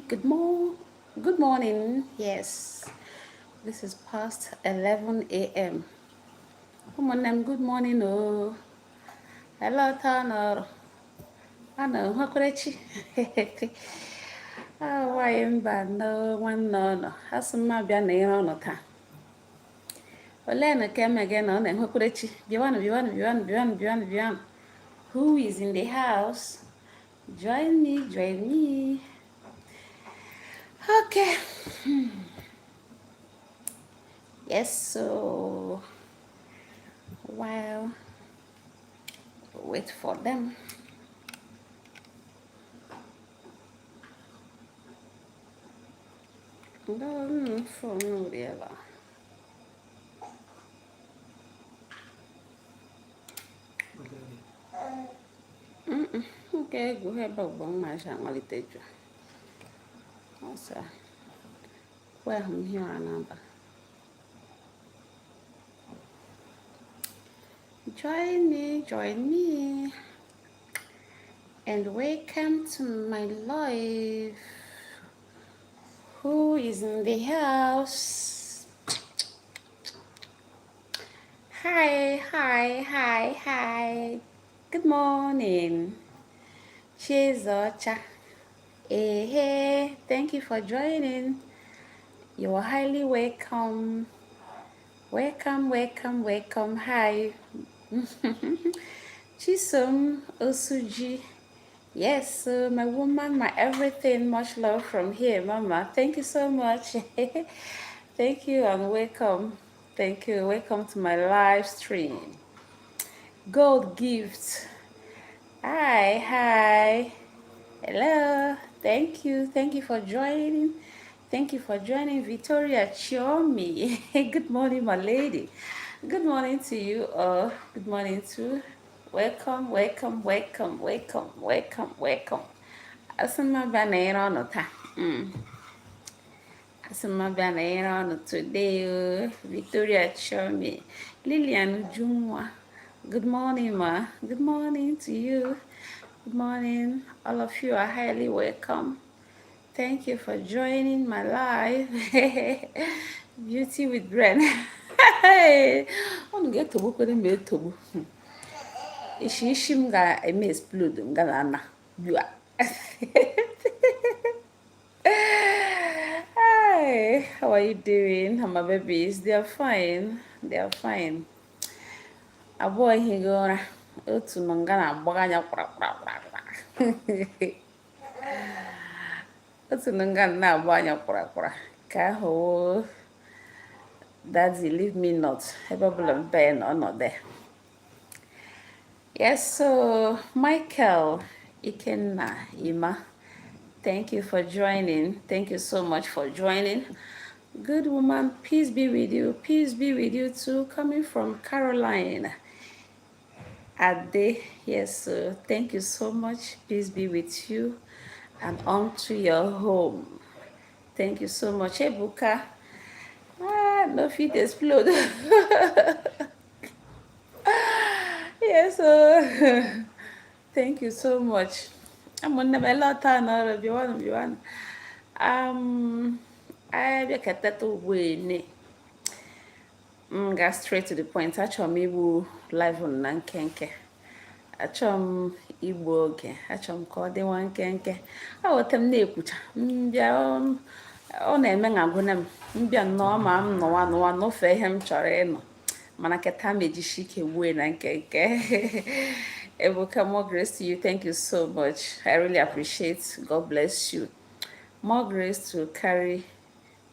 Good morning. Yes, this is past 11 a.m. Ụmụnne m, good morning. Oh, hello, taa a na nhwekwerechi. Ah, nwaanyị mba nnọọ, nwanne ọnọ. Asị m abịa na ihe ọnụ taa. Olee na ka emege na ọ na-enwekwerechi? Bịawanụ, bịawanụ, bịawanụ, bịawanụ, bịawanụ, bịawanụ. Who is in the house? Join me, join me. Okay. Yes, so while wait for them. Phone ebe. Nke egwu ebe ugbo mmaji amalite ju. Ọsọ kwe ahụ m hie ụra n'abalị. Join me, join me, and welcome to my life. Who is in the house? Hi, hi, hi, hi. Good morning. Chizocha. Hey, hey, thank you for joining. You are highly welcome. Welcome, welcome, welcome. Hi. Chisom Osuji. Yes, my woman, my everything. Much love from here, Mama. Thank you so much. Thank you and welcome. Thank you. Welcome to my live stream. Gold gift. Hi, hi. Hello. Thank you. Thank you for joining. Thank you for joining, Victoria Chiomi. Good morning, my lady. Good morning to you all. Good morning to. Welcome, welcome, welcome, welcome, welcome, welcome. Asị m abịa na ịre ọnụ taa. Asị m abịa na ịre ọnụ today. Oh, Victoria Chiomi. Lilian Ujunwa. Good morning, ma. Good morning to you. Good morning. All of you are highly welcome. Thank you for joining my live. Beauty with Brain. Hey, unu ga-etogbukwere m etogbu. Ishi ishi m ga-eme explode m ga na ana. Bua. Hi, how are you doing? How my babies? They are fine. They are fine. Abụọ ehighị ụra. Otu nọ nga na-agbaga anya kwara kwara kwara kwara. Otu nọ nga na-agba anya kwara kwara. Ka ahụ woo, Daddy, leave me not. Ebe ọbụla m bee na ọ nọ there. Yes, so Michael Ikenna Ima, thank you for joining. Thank you so much for joining. Good woman, peace be with you. Peace be with you too. Coming from Caroline Ade. Yes, so thank you so much. Peace be with you and onto your home. Thank you so much. Ebuka. Ah, no fit explode. Yes, so thank you so much. Ụmụnne m ele ọta n'ọrụ bịawanụ bịawanụ. Anyị bịakọtata ugbu ene. M ga straight to the point. Achọrọ m igbu live na nkenke. Achọrọ m igbu oge. Achọrọ m ka ọ dịwa nkenke. Aghọta m na-ekwucha. M bịa ọ na-eme na agwụna m. M bịa nnọọ ma m nọwa nọwa nọfee ihe m chọrọ ịnọ. Mana keta m ejisi ike gbue na nkenke. Ebuka, more grace to you. Thank you so much. I really appreciate. God bless you. More grace to carry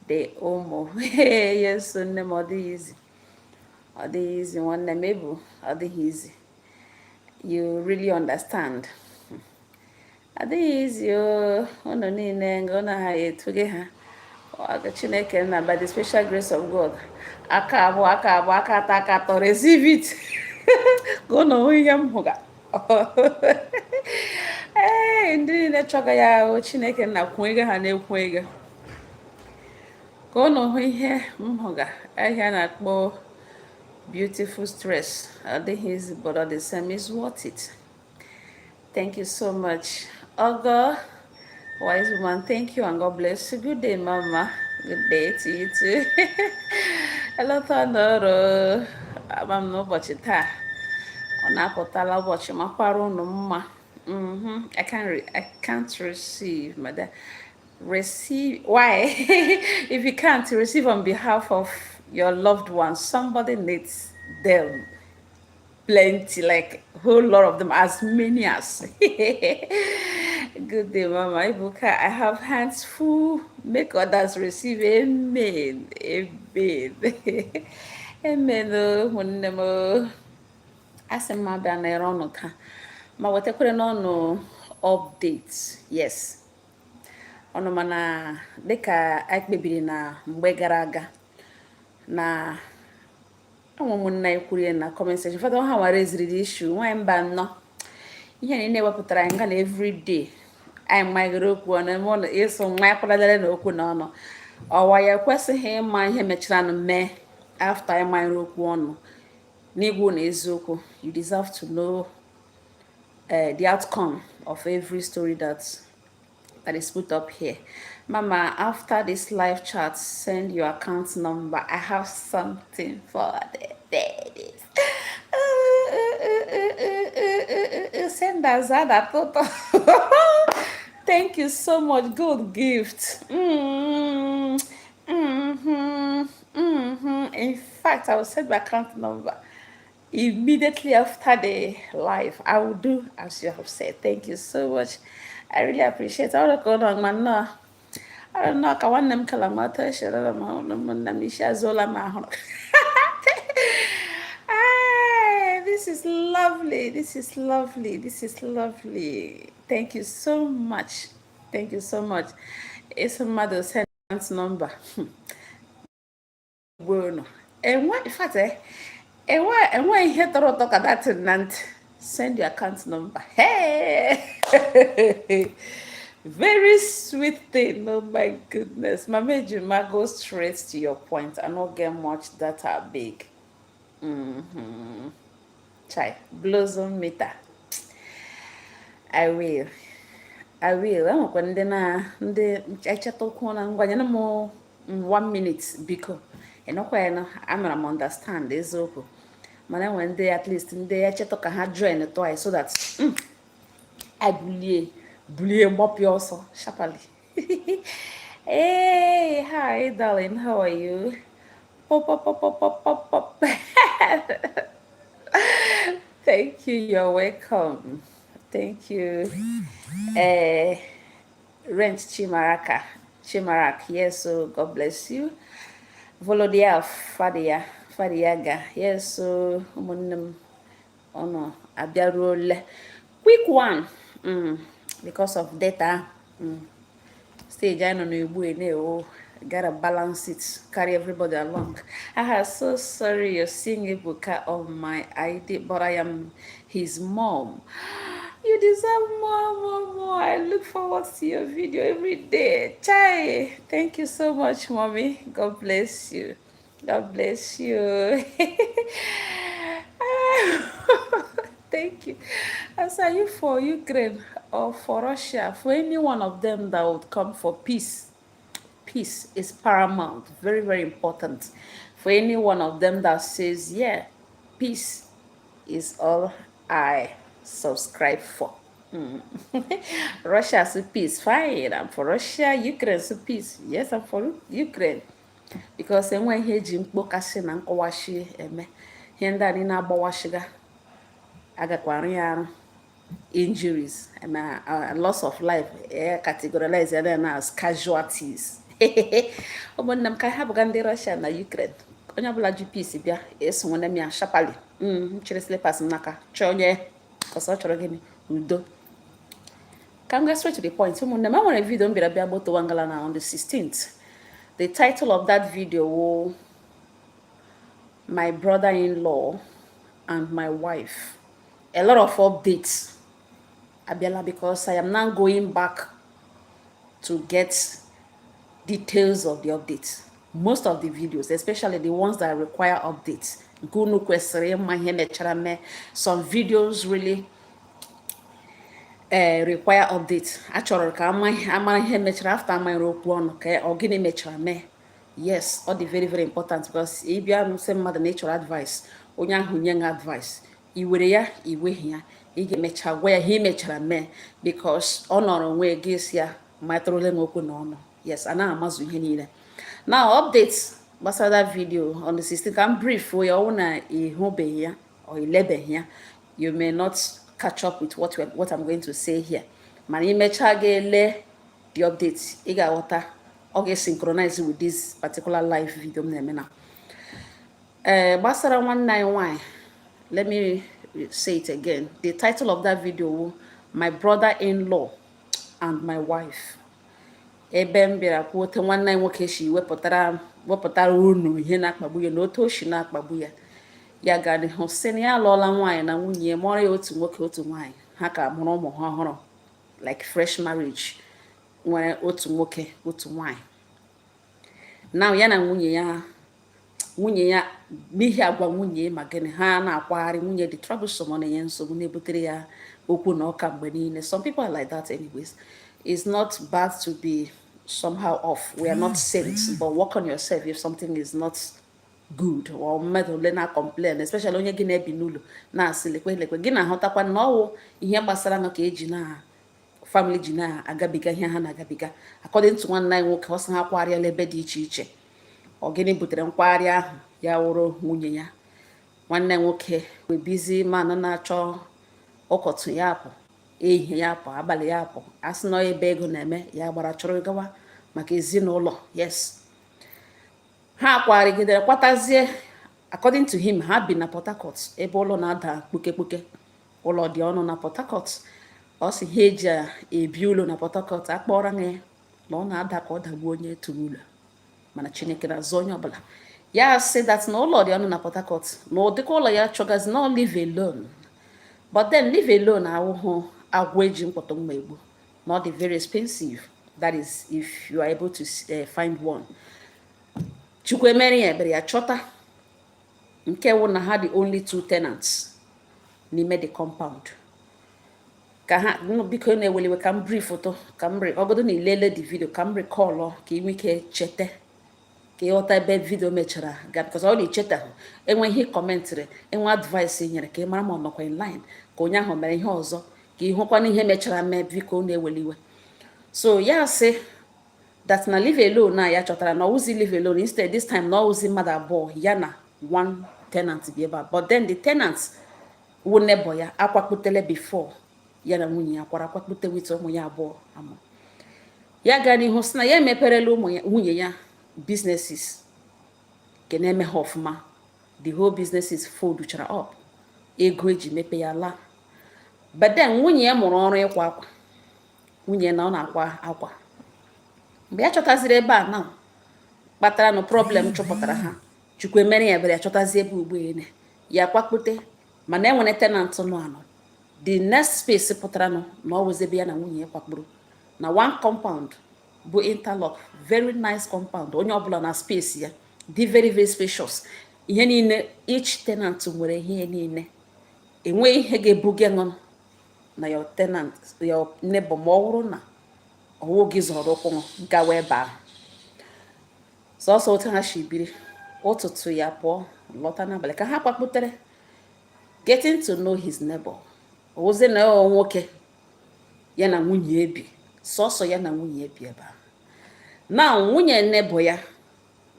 the omo. Yes, nne m, ọ dịghị easy. Ọ dịghị easy, nwanne m ebu. Ọ dịghị easy. You really understand. Ọ dịghị easy o. Unu niile nga unu ha etuge ha. Ọ Chineke na by the special grace of God. Aka abụọ, aka abụọ, aka atọ, aka atọ, receive it. Ka unu hụ ihe m hụga. Ee, ndị niile chọga ya o Chineke nna kwuo ego ha na-ekwu ego. Ka unu hụ ihe m hụga. Ahịa na-akpọ beautiful stress. Ọ dịghị easy, but all the same is worth it. Thank you so much. Ogo, Wise woman, thank you and God bless you. Good day, Mama. Good day to you too. Elọta n'ọrụ ama m n'ụbọchị taa ọ na-apụtala ụbọchị makwara unu mma. I can't receive, madam. Receive why? If you can't receive on behalf of your loved ones, somebody needs them plenty, like whole lot of them, as many as. Good day, Mama Ibuka. I have hands full. Make others receive. Amen. Amen. Amen. Oh, ụmụnne m. Oh. Asị m abịa na-ere ọnụ taa ma wetakwere n'ọnụ update. Yes. Ọnụ mana dịka anyị kpebiri na mgbe gara aga na ụmụ ụmụnna anyị kwuru ya na comment section. Ụfọdụ ha nwere eziri the issue nwaanyị mba nnọọ ihe niile wepụtara anyị nga na everyday anyị manyere okwu ọnụ eme ụlọ ịsụ nwa ya kwadadere na okwu n'ọnụ ọwa ya ekwesịghị ịma ihe mechara nụ mee after anyị manyere okwu ọnụ. N'igwu na eziokwu, you deserve to know the outcome of every story that is put up here. Mama, after this live chat, send your account number. I have something for the babies. Send us that. Thank you so much. Good gift. In fact, I will send my account number immediately after the live. I will do as you have said. Thank you so much. I really appreciate it. Ọ dịka ụlọ ma nnọọ. I don't know ka nwanne m kala mata eshere m ụmụnne m isi azụọla m ahụrụ. Ah, this is lovely. This is lovely. This is lovely. Thank you so much. Thank you so much. It's mmadụ send number. Bueno. Enwe, in fact, enwe ihe tọrọ ụtọ ka that na ntị. Send your account number. Hey! Very sweet thing. Oh my goodness. Mama Ejima, go straight to your point. I don't get much data big. Chai. Blossom meter. I will. I will. Enwekwa ndị na ndị echeta okwu na ngwa nyere m one minute biko. Ịnọkwa ya na amara m understand eziokwu. Mana enwe ndị at least ndị echeta ka ha join twice so that I bulie bulie gbapịa ọsọ sharply. Hey, hi darling, how are you? Pop, pop, pop, pop, pop, pop, pop. Thank you, you're welcome. Thank you. Rent Chimaraka. Chimarak, yes, so God bless you. Volodia Fadia Fadiaga. Yes, so ụmụnne m ọnụ abịaruole. Quick one. Because of data. Stage I nọ n'ugbu a na-ewo gotta balance it, carry everybody along. I am so sorry you're seeing Ebuka on my ID, but I am his mom. You deserve more, more, more. I look forward to your video every day. Chai, thank you so much, Mommy. God bless you. God bless you. Thank you. As are you for Ukraine or for Russia, for any one of them that would come for peace? Peace is paramount, very, very important. For any one of them that says, "Yeah, peace is all I subscribe for." Russia's peace, fine. I'm for Russia. Ukraine's peace. Yes, I'm for Ukraine. Because enwe ihe eji mkpokasị na nkọwashi eme ihe ndị a niile agbawashiga agakwa ya arụ injuries and loss of life, categorize them as casualties. Ụmụnne m ka ha bụga ndị Russia na Ukraine, onye ọbụla ji peace bịa eso nwanne m ya sharply chere slippers m n'aka chọọ onye ọsọ chọrọ gịnị udo. Ka m gaa straight to the point, ụmụnne m. Nwere video m bịara bịa gbotowa ngala na on the 16th. The title of that video wo "My Brother-in-Law and My Wife". A lot of updates abịala because I am now going back to get details of the updates. Most of the videos, especially the ones that require updates, nke unu kwesịrị ịma ihe mechara mee. Some videos really Ee, require update. Achọrọ ka amara ihe mechara after amanyere okwu ọnụ, ka ọ gịnị mechara mee. Yes, ọ dị very very important, because ịbịa sị mmadụ na ị chọrọ advice, onye ahụ nye gị advice, i were ya, iweghị ya, ị ga-emecha gwa ya ihe ị mechara mee, because ọ nọrọ onwe gị si ya matụrụle m okwu n'ọnụ. Yes, a na-amazụ ihe niile. Now, update gbasara that video on the 16, ka m brief ya. Ọwụ na ị hụbeghị ya or ilebeghị ya, you may not catch up with what I'm going to say here, mana imechaa ga-ele the update, ị ga-aghọta, ọ ga-synchronize with this particular live video m na-eme na ee gbasara nwanne anyị nwanyị. Let me say it again, the title of that video wu "My Brother-in-Law and My Wife", ebe m bịara kwuo otu nwanne anyị nwoke si wepụtara unu ihe na-akpagbu ya na otu o si na-akpagbu ya. Ya gara n'ihu sị na ya alụọla nwaanyị na nwunye ya, mụọrọ ya otu nwoke, otu nwaanyị. Ha ka mụrụ ụmụ ha ọhụrụ, like fresh marriage, nwere otu nwoke, otu nwaanyị. Now, ya na nwunye ya, n'ihi agwa nwunye ma gịnị, ha na-akwagharị. Nwunye dị troublesome, ọ na-enye nsogbu, na-ebutere ya okwu na ọka mgbe niile. Some people are like that. Anyways, it's not bad to be somehow off. We are not saints, but work on yourself if something is not good, or mmadụ ole na-complain, especially onye gị na-ebi n'ụlọ, na-asị lekwe lekwe gị, na-ahụtakwa na ọwụ ihe gbasara ha ka eji na family ji na-agabiga ihe ha na-agabiga. According to nwanne anyị nwoke, ọ sị ha kwagharịala ebe dị iche iche. Ọ gịnị butere nkwagharị ahụ? Ya wụrụ nwunye ya. Nwanne nwoke wee busy man na-achọ ụkọtụ ya apụ, ehihie ya apụ, abalị ya apụ, asị na ebe ego na-eme ya gbara chọrọ gawa maka ezinụlọ. Yes, ha kwagharịgidere, kwatazie. According to him, ha bi na Port Harcourt, ebe ụlọ na-ada kpuke kpuke. Ụlọ dị ọnụ na Port Harcourt. Ọ sị ha eji ebi ụlọ na Port Harcourt akpọrọ ya na ọ na-ada ka ọ dagbuo onye tụrụ ụlọ, mana Chineke na-azụ onye ọbụla. Ya sị that na ụlọ dị ọnụ na Port Harcourt, na ụdịka ụlọ ya chọgazi na live alone. But then live alone awụhụ agwọ eji mkpọtụ mma egbu, na ọ dị very expensive. That is if you are able to find one. Chukwu emere ya ebere, ya chọta nke wụ na ha dị only two tenants n'ime the compound. Ka ha biko na-eweliwe, ka m brief foto, ka m ọgọdụ na ilele the video, ka m recall, ka ị nwee ike cheta, ka ịghọta ebe video mechara ga, because ọ na-echeta enwe ihe commentary, enwe advice nyere, ka ị mara ma ọ nọkwa in line, ka onye ahụ mere ihe ọzọ, ka ị hụkwana ihe mechara mee. Biko na-eweliwe. So ya sị that na live alone na ya chọtara na ọwụzi live alone, instead this time na ọwụzi mmadụ abụọ, ya na one tenant bi ebe a. But then the tenant wụ neighbor ya, akwakputele before ya na nwunye ya kwara akwakpute with ụmụ ya abụọ amụ. Ya gara n'ihu sị na ya emeperela ụmụ ya, nwunye ya businesses nke na-eme ha ọfụma. The whole businesses fold up, ego eji mepe ya laa. But then nwunye ya mụrụ ọrụ ịkwa akwa. Nwunye na ọ na-akwa akwa. Mgbe ya chọtaziri ebe a na kpatara na problem chụpụtara ha, Chukwu emere ya ebere, ya chọtazie ebe ugbo ene ya kwakpute, mana enwere tenant nọ anọ. The next space pụtara nụ na ọ wụzi ebe ya na nwunye ya kwakpuru na one compound bụ interlock, very nice compound, onye ọbụla na space ya dị very very spacious, ihe niile, each tenant nwere ihe niile. Enweghị ihe ga-ebuga ṅụ na your tenant, your neighbor, ma ọ bụrụ na ọwụ gị zọrọ ụkwụ gawa ebe ahụ. Sọsọ otu ha si biri, ụtụtụ ya pụọ, lọta n'abalị, ka ha kwakputere. Getting to know his neighbor, ozi na ọ nwoke ya na nwunye ebi, sọsọ ya na nwunye ebi ebe ahụ. Na nwunye neighbor ya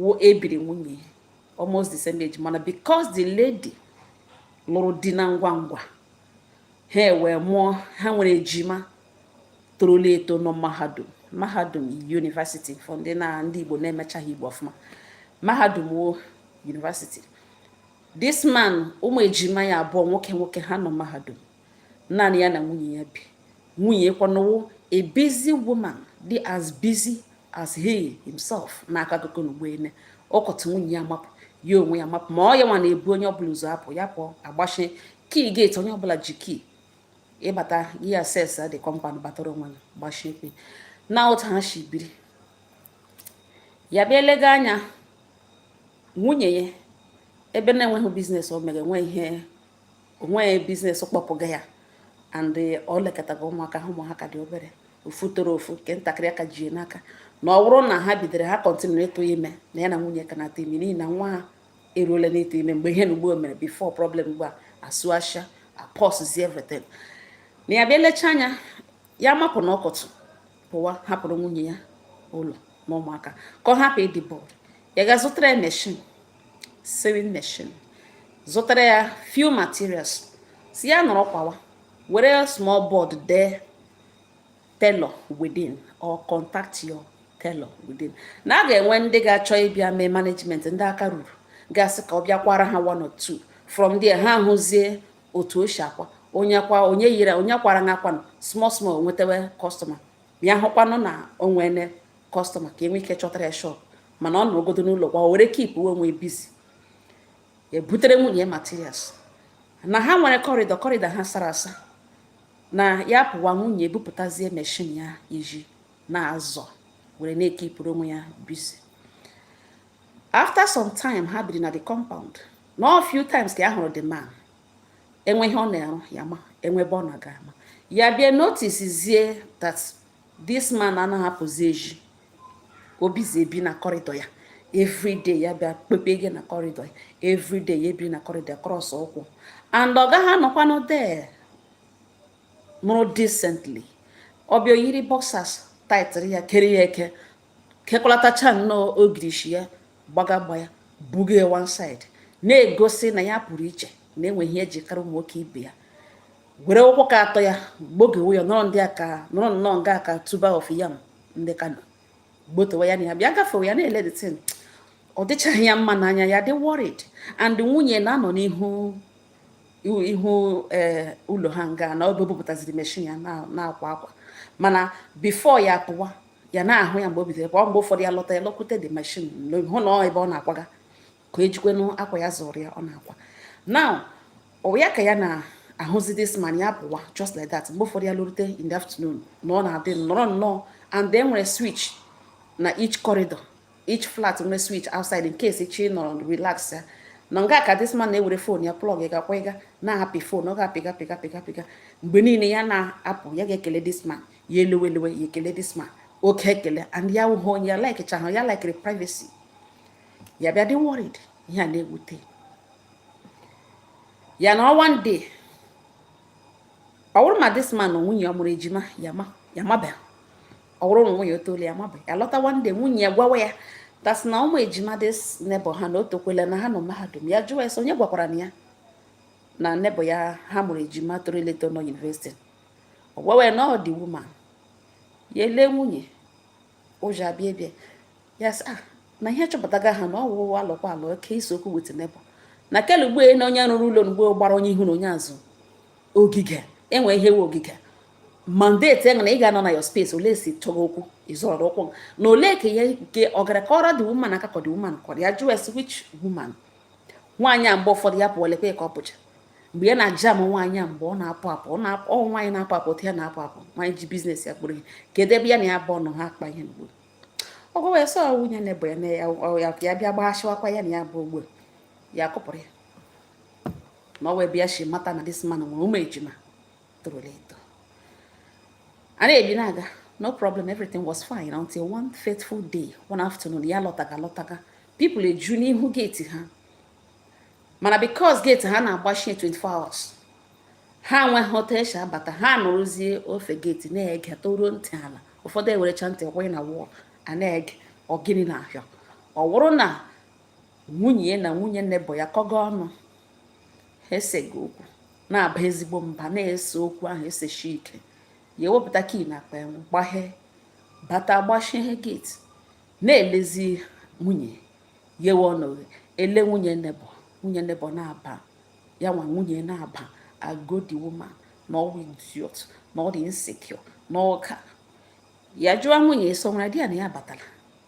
wụ ebiri nwunye almost the same age, mana because the lady lụrụ di na ngwa ngwa, ha wee mụọ, ha nwere ejima torola eto nọ mahadum, university, for ndị na ndị Igbo na-emechaghị Igbo ọfụma, mahadum wo university. This man, ụmụ ejima ya abụọ, nwoke nwoke, ha nọ mahadum. Naanị ya na nwunye ya bi. Nwunye kwanụwo a busy woman, dị as busy as he himself na-akọ akụkọ n'ugboene. Ọkọtụ nwunye ya mapụ, ya onwe ya mapụ, ma ọ ya nwa na-ebu onye ọbụla ụzọ apụ. Ya pụọ, agbachie key gate. Onye ọbụla ji key ịbata ihe access the compound, batara onwe ya, gbachie key. Na otu ha si biri, ya bịa lega anya nwunye ya ebe na-enweghị business o mere, enwe ihe onweghị business kpọpụga ya. And ọ lekọtaga ụmụaka ha, ụmụ ha ka dị obere, ofu toro ofu, nke ntakịrị aka ji n'aka, na ọ bụrụ na ha bidoro ha continue ịtụ ime, na ya na nwunye ka na-atụ ime, n'ihi na nwa ha eruola n'ịtụ ime mgbe ihe na ugbo mere before problem ugbu a asụ asha apọszi everything. Na ya bịa lechaa anya, ya mapụ na ọkọtụ pụwa, hapụrụ nwunye ya ụlọ na ụmụaka ka ọ hapụ ịdị bored. Ya ga zụtara ya machine, sewing machine, zụtara ya few materials, si ya nọrọ kwawa, were small board dee "Tailor within" or "Contact your tailor within", na a ga-enwe ndị ga-achọ ịbịa mee management, ndị aka ruru gasị ka ọ bịakwara ha one or two. From there ha hụzie otu o si akwa, onye kwa onye yiri onye kwara ha akwa small small, nwetawe customer. Ya hụkwanụ na o nwene customer ka enwe ike chọtara ya shop, mana ọ nọgodo n'ụlọ kwa were keep onwe busy. Ebutere nwunye materials, na ha nwere corridor, corridor ha sara asa, na ya pụwa, nwunye ebupụtazie machine ya iji na-azọ were na-ekeepụrụ onwe ya busy. After some time ha biri na the compound, na few times ka ya hụrụ the man, enwe ihe ọ na-arụ ya, ma enwe ebe ọ na-aga ama. Ya bịa notice zie that this man anaghị apụzi eji obizi ebi na corridor ya everyday. Ya bịa kpepe gị na corridor ya everyday, ya ebi na corridor ya, cross ụkwụ, and ọ gaghị anọkwanụ there nụrụ decently. Ọ bịa yiri boxers tightịrị ya, kere ya eke, kekọlatacha nnọọ ogirishi ya, gbaga gba ya, buga ya one side, na-egosi na ya pụrụ iche, na enwe ihe ejikara ụmụ nwoke ibe ya, were ụkwụ ka atọ ya gbogewe ya, nọrọ ndị aka nọrọ nnọọ nga aka tuber of yam ndị Kano gbotowe ya na ya bịa gafewe ya na-ele the thing. Ọ dịchaghị ya mma n'anya, ya dị worried. And nwunye na-anọ n'ihu ihu ee ụlọ ha nga na obe bupụtaziri machine ya na-akwa akwa, mana before ya pụwa, ya na-ahụ ya mgbe o bidoro pụọ. Mgbe ụfọdụ ya lọta, ya lọkwute the machine, hụ na ọ ebe ọ na-akwaga ka ejikwenụ akwa ya zụrụ ya ọ na-akwa. Now ọ ya ka ya na-ahụzi this man, ya pụwa just like that. Mgbe ụfọdụ ya lurute in the afternoon, na ọ na-adị nọrọ nnọọ, and then nwere switch na each corridor, each flat nwere switch outside in case chi nọrọ relax ya na nga ka this man na-ewere phone ya plug gakwa ịga na-apị phone, ọ ga-apịga pịga pịga pịga mgbe niile. Ya na-apụ, ya ga-ekele this man, ya elewe elewe, ya ekele this man oke ekele, and ya wụhụ onye ya like chahụ, ya likere privacy. Ya bịa dị worried, ihe a na-ewute ya na one day ọ bụrụ ma this man na nwunye ya mụrụ ejima, ya ma ya mabe, ọ bụrụ na nwunye o toolu, ya mabe. Ya lọta one day, nwunye ya gwawa ya that's na ụmụ ejima this neighbor ha na o tokwela, na ha nọ mahadum. Ya jụọ ya sị onye gwakwara na ya na neighbor ya ha mụrụ ejima toro eleto nọ university. Ọ gwawa ya na ọ dị woman. Ya ele nwunye, ụjọ abịa bịa ya sị ah, na ihe chọpụtaga ha na ọwụwa alụkwa alụ oke ise okwu with neighbor na kele ugbo na onye rụrụ ụlọ n'ugbo gbara onye ihu na onye azụ ogige, enwe ihe we ogige mandate enwe na ị ga-anọ na your space, ole si chọga okwu ịzọrọ ụkwụ na ole ka ya nke ọ gara kọrọ the woman aka ka the woman kọrọ ya. Jụọ esi which woman, nwaanyị a. Mgbe ụfọdụ ya pụọ, lekwe ka ọ pụcha mgbe ya na-aja m nwaanyị a, mgbe ọ na-apụ apụ, ọ na-apụ ọ nwaanyị na-apụ apụ, otu ya na-apụ apụ, nwaanyị ji business ya kpụrụ ihe, kedu ebe ya na ya bụ ọnụ ha akpa ihe mgbe ọ gwawa ya sọ nwunye na-ebo ya na ya ya ka ya bịa gbaghachịwakwa ya na ya bụ ugbu ya kụpụrụ ya na ọ wee bịa shi mata na this man nwere ụmụ ejima torola eto. A na-ebi na-aga, no problem, everything was fine until one fateful day, one afternoon, ya lọtaga lọtaga, people eju n'ihu gate ha, mana because gate ha na-agbachie 24 hours, ha enweghị otu esi abata. Ha nọrọzie ofe gate na-ege, toruo ntị ala, ụfọdụ ewerecha ntị kwụnye na wall a na-ege ọgịnị na-ahịọ. Ọ wụrụ na nwunye ya na nwunye neighbor ya kọga ọnụ, ha esega okwu, na-aba ezigbo mba, na-ese okwu ahụ eseshi ike. Ya ewepụta key na akpa ya, gbahee bata, gbachie gate, na-elezi nwunye yewe ọnụ, ele nwunye neighbor, nwunye neighbor na-aba ya nwa, nwunye na-aba agodi woman, na ọ idiot, na ọ dị insecure, na ọka. Ya jụọ nwunye so nwere di ya na ya batara.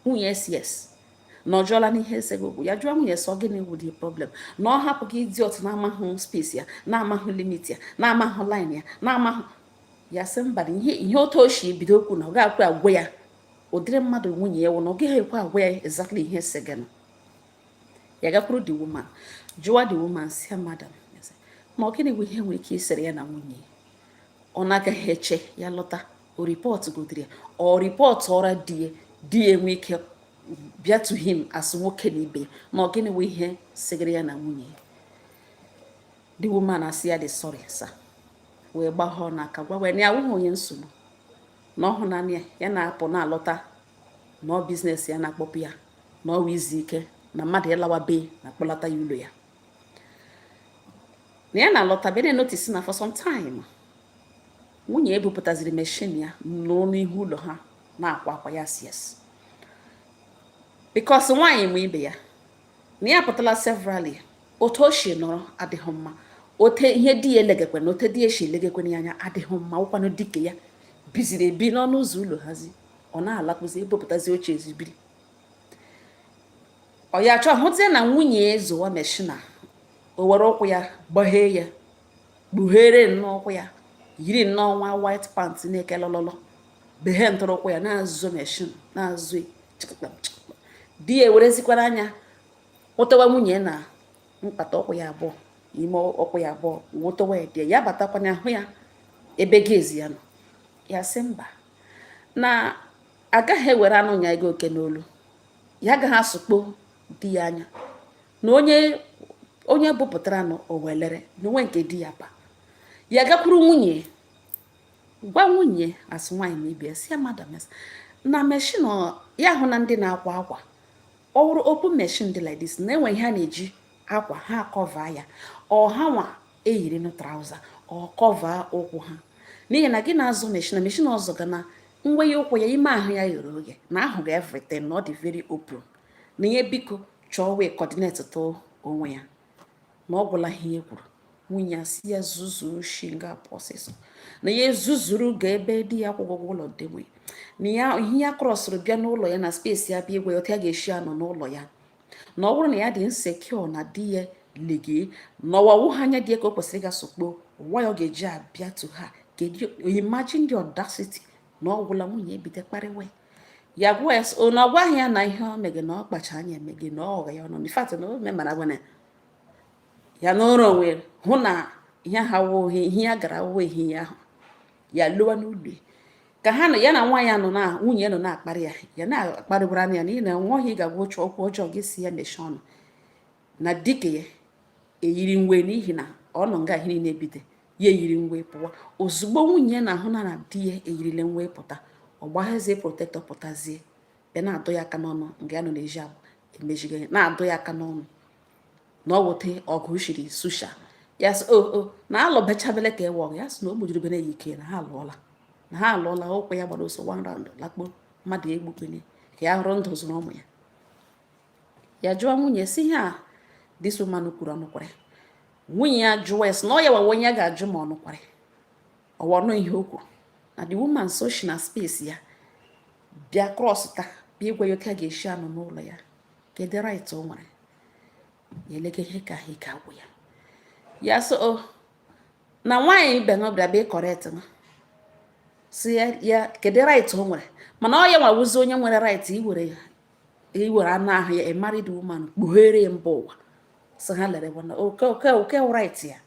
Nwunye si yes, na ọ jụọla n'ihe esego okwu. Ya jụọ nwunye sọ gịnị wụ the problem, na ọ hapụ gị idiot na-amahụ space ya, na-amahụ limit ya, na-amahụ line ya, na-amahụ. Ya sị mba, na ihe ihe otu o si bido okwu na ọ ga-akwe agwa ya ụdịrị mmadụ nwunye ya wụ, na ọ gaghị ekwe agwa ya exactly ihe segana. Ya gakwuru the woman, jụwa the woman si ya, madam, ma ọ gịnị bụ ihe nwere ike isere ya na nwunye. Ọ na-agaghị eche ya lọta, o report godiri ya, ọ report ọra di ya, di ya enwe ike bịa to him as nwoke na ibe ya, na ọ gịnị wụ ihe sigiri ya na nwunye ya. The woman asị ya dị sorry sir, wee gbaghọ n'aka, gwa wee na ya awụghị onye nsogbu, na ọ hụ naanị ya, ya na-apụ na-alọta, na ọ business ya na-akpọpụ ya, na ọwa izu ike na mmadụ ịlawa be na akpọlata ya ụlọ ya, na ya na-alọta bịa na-notice na for some time nwunye ebupụtaziri machine ya nụrụ n'ihu ụlọ ha na-akwa akwa ya. Yes, because nwaanyị ma ibe ya na ya pụtala severally, otu o si nọrọ adịghị mma, ote ihe di ya elegekwe na ote di ya si elegekwe ya anya adịghị mma. Wụkwanụ dike ya biziri ebi n'ọnụ ụzọ ụlọ hazi, ọ na-alakpụzi ebupụtazi oche ezibiri. Ọ ya chọọ hụzie na nwunye ya ezowa machine, o were ụkwụ ya gbaghee ya, kpughere nnọọ ụkwụ ya, yiri nnọọ nwa white pant na-eke lọlọlọ, beghe ntụrụ ụkwụ ya, na-azụ machine, na-azụ chịkịkpam chịkịkpam. Di ya ewerezikwara anya nwụtawa nwunye na mkpata ụkwụ ya abụọ, ime ụkwụ ya abụọ, nwụtawa ya. Di ya batakwana, hụ ya ebe gezi ya nọ, ya sị mba, na agaghị ewere anụ nya ego oke n'olu ya, agaghị asụkpo di ya anya na onye onye bupụtara nụ o welere na onwe nke di ya ba. Ya gakwuru nwunye, gwa nwunye asị nwaanyị na ibe ya, si ya, "Madam," ya sị, na machine ya hụ na ndị na-akwa akwa, ọ wụrụ open machine dị like this, na enwe ihe a na-eji akwa ha cover ya, ọ ha nwa eyiri trouser, ọ cover ụkwụ ha, n'ihi na gị na-azụ machine, na machine ọzọ ga na mwenye ụkwụ ya, ime ahụ ya ghere oghe, na ahụ ga everything, na ọ dị very open, na ihe biko chọọ wee coordinate tụ onwe ya, na ọ gwụla ihe e kwuru. Nwunye ya si ya zuzuru shi nga apụ ọsịsọ, na ya ezuzuru ga ebe di ya kwụgwọ ụgwọ ụlọ dewe, na ya ihe ya crossụrụ bịa n'ụlọ ya na space ya, bịa ịgwa ya otu ya ga-esi anọ n'ụlọ ya, na ọ bụrụ na ya dị insecure na di ya lege na ọwawu ha anya di ya ka o kwesịrị ịga sokpo ụwa ya ọ ga-eji abịa to ha. Kedu, imagine the audacity! Na ọ gwụla, nwunye ebido kparịwa ya, gwa ya na ọ gwaghị ya na ihe o mege, na ọ kpacha anya emege, na ọ gha ya ọnụ. In fact, na o memara gwana ya n'ụrọ onwe hụ na ihe ha wụghị ihe ya gara wụ ihe ya ahụ ya lụwa n'ụlọ ka ha nọ ya na nwa ya nọ na nwunye ya nọ na-akparị ya, ya na-akparịwara ya, n'ihi na nwa ọhịa ga-agwa oche okwu ọjọọ gị si ya mechie ọnụ, na dike ya eyiri nwe, n'ihi na ọ nọ nga ihe niile ebido, ya eyiri nwe pụwa. Ozugbo nwunye ya na-ahụ na di ya eyirile nwe pụta, ọ gbaghazie protector, pụtazie, bịa na-adụ ya aka n'ọnụ nga ya nọ na-eji abụ emejigo ya, na-adụ ya aka n'ọnụ na ọ wute ọgụ shiri susha ya, sị o na alụbachabele ka ewe ọgụ ya, sị na o gbujiri bene ya ike, na ha alụọla, na ha alụọla. Ụkwụ ya gbara ọsọ one round lakpo mmadụ egbukpene ka ya hụrụ ndụ zụrụ ụmụ ya. Ya jụọ nwunye si ihe a this woman kwuru, ọnụkwara nwunye ya jụọ ya, sị na ọ ya wawa onye ya ga-ajụ ma ọnụkwara ọwa ọnụ ihe o kwuru, na the woman so shi na space ya bịa cross ta, bịa ịgwa ya otu a ga-esi anọ n'ụlọ ya, kedu right o nwere? Ya elega ihe ka ahụ ike agwụ ya. Ya sị o na nwaanyị ibe na bịara bịa correct na si ya, ya kedu right o nwere, mana ọ ya nwawuzi onye nwere right iwere anụ ahụ ya, a married woman, kpughere ya mba ụwa, sị ha lere na oke oke oke right ya.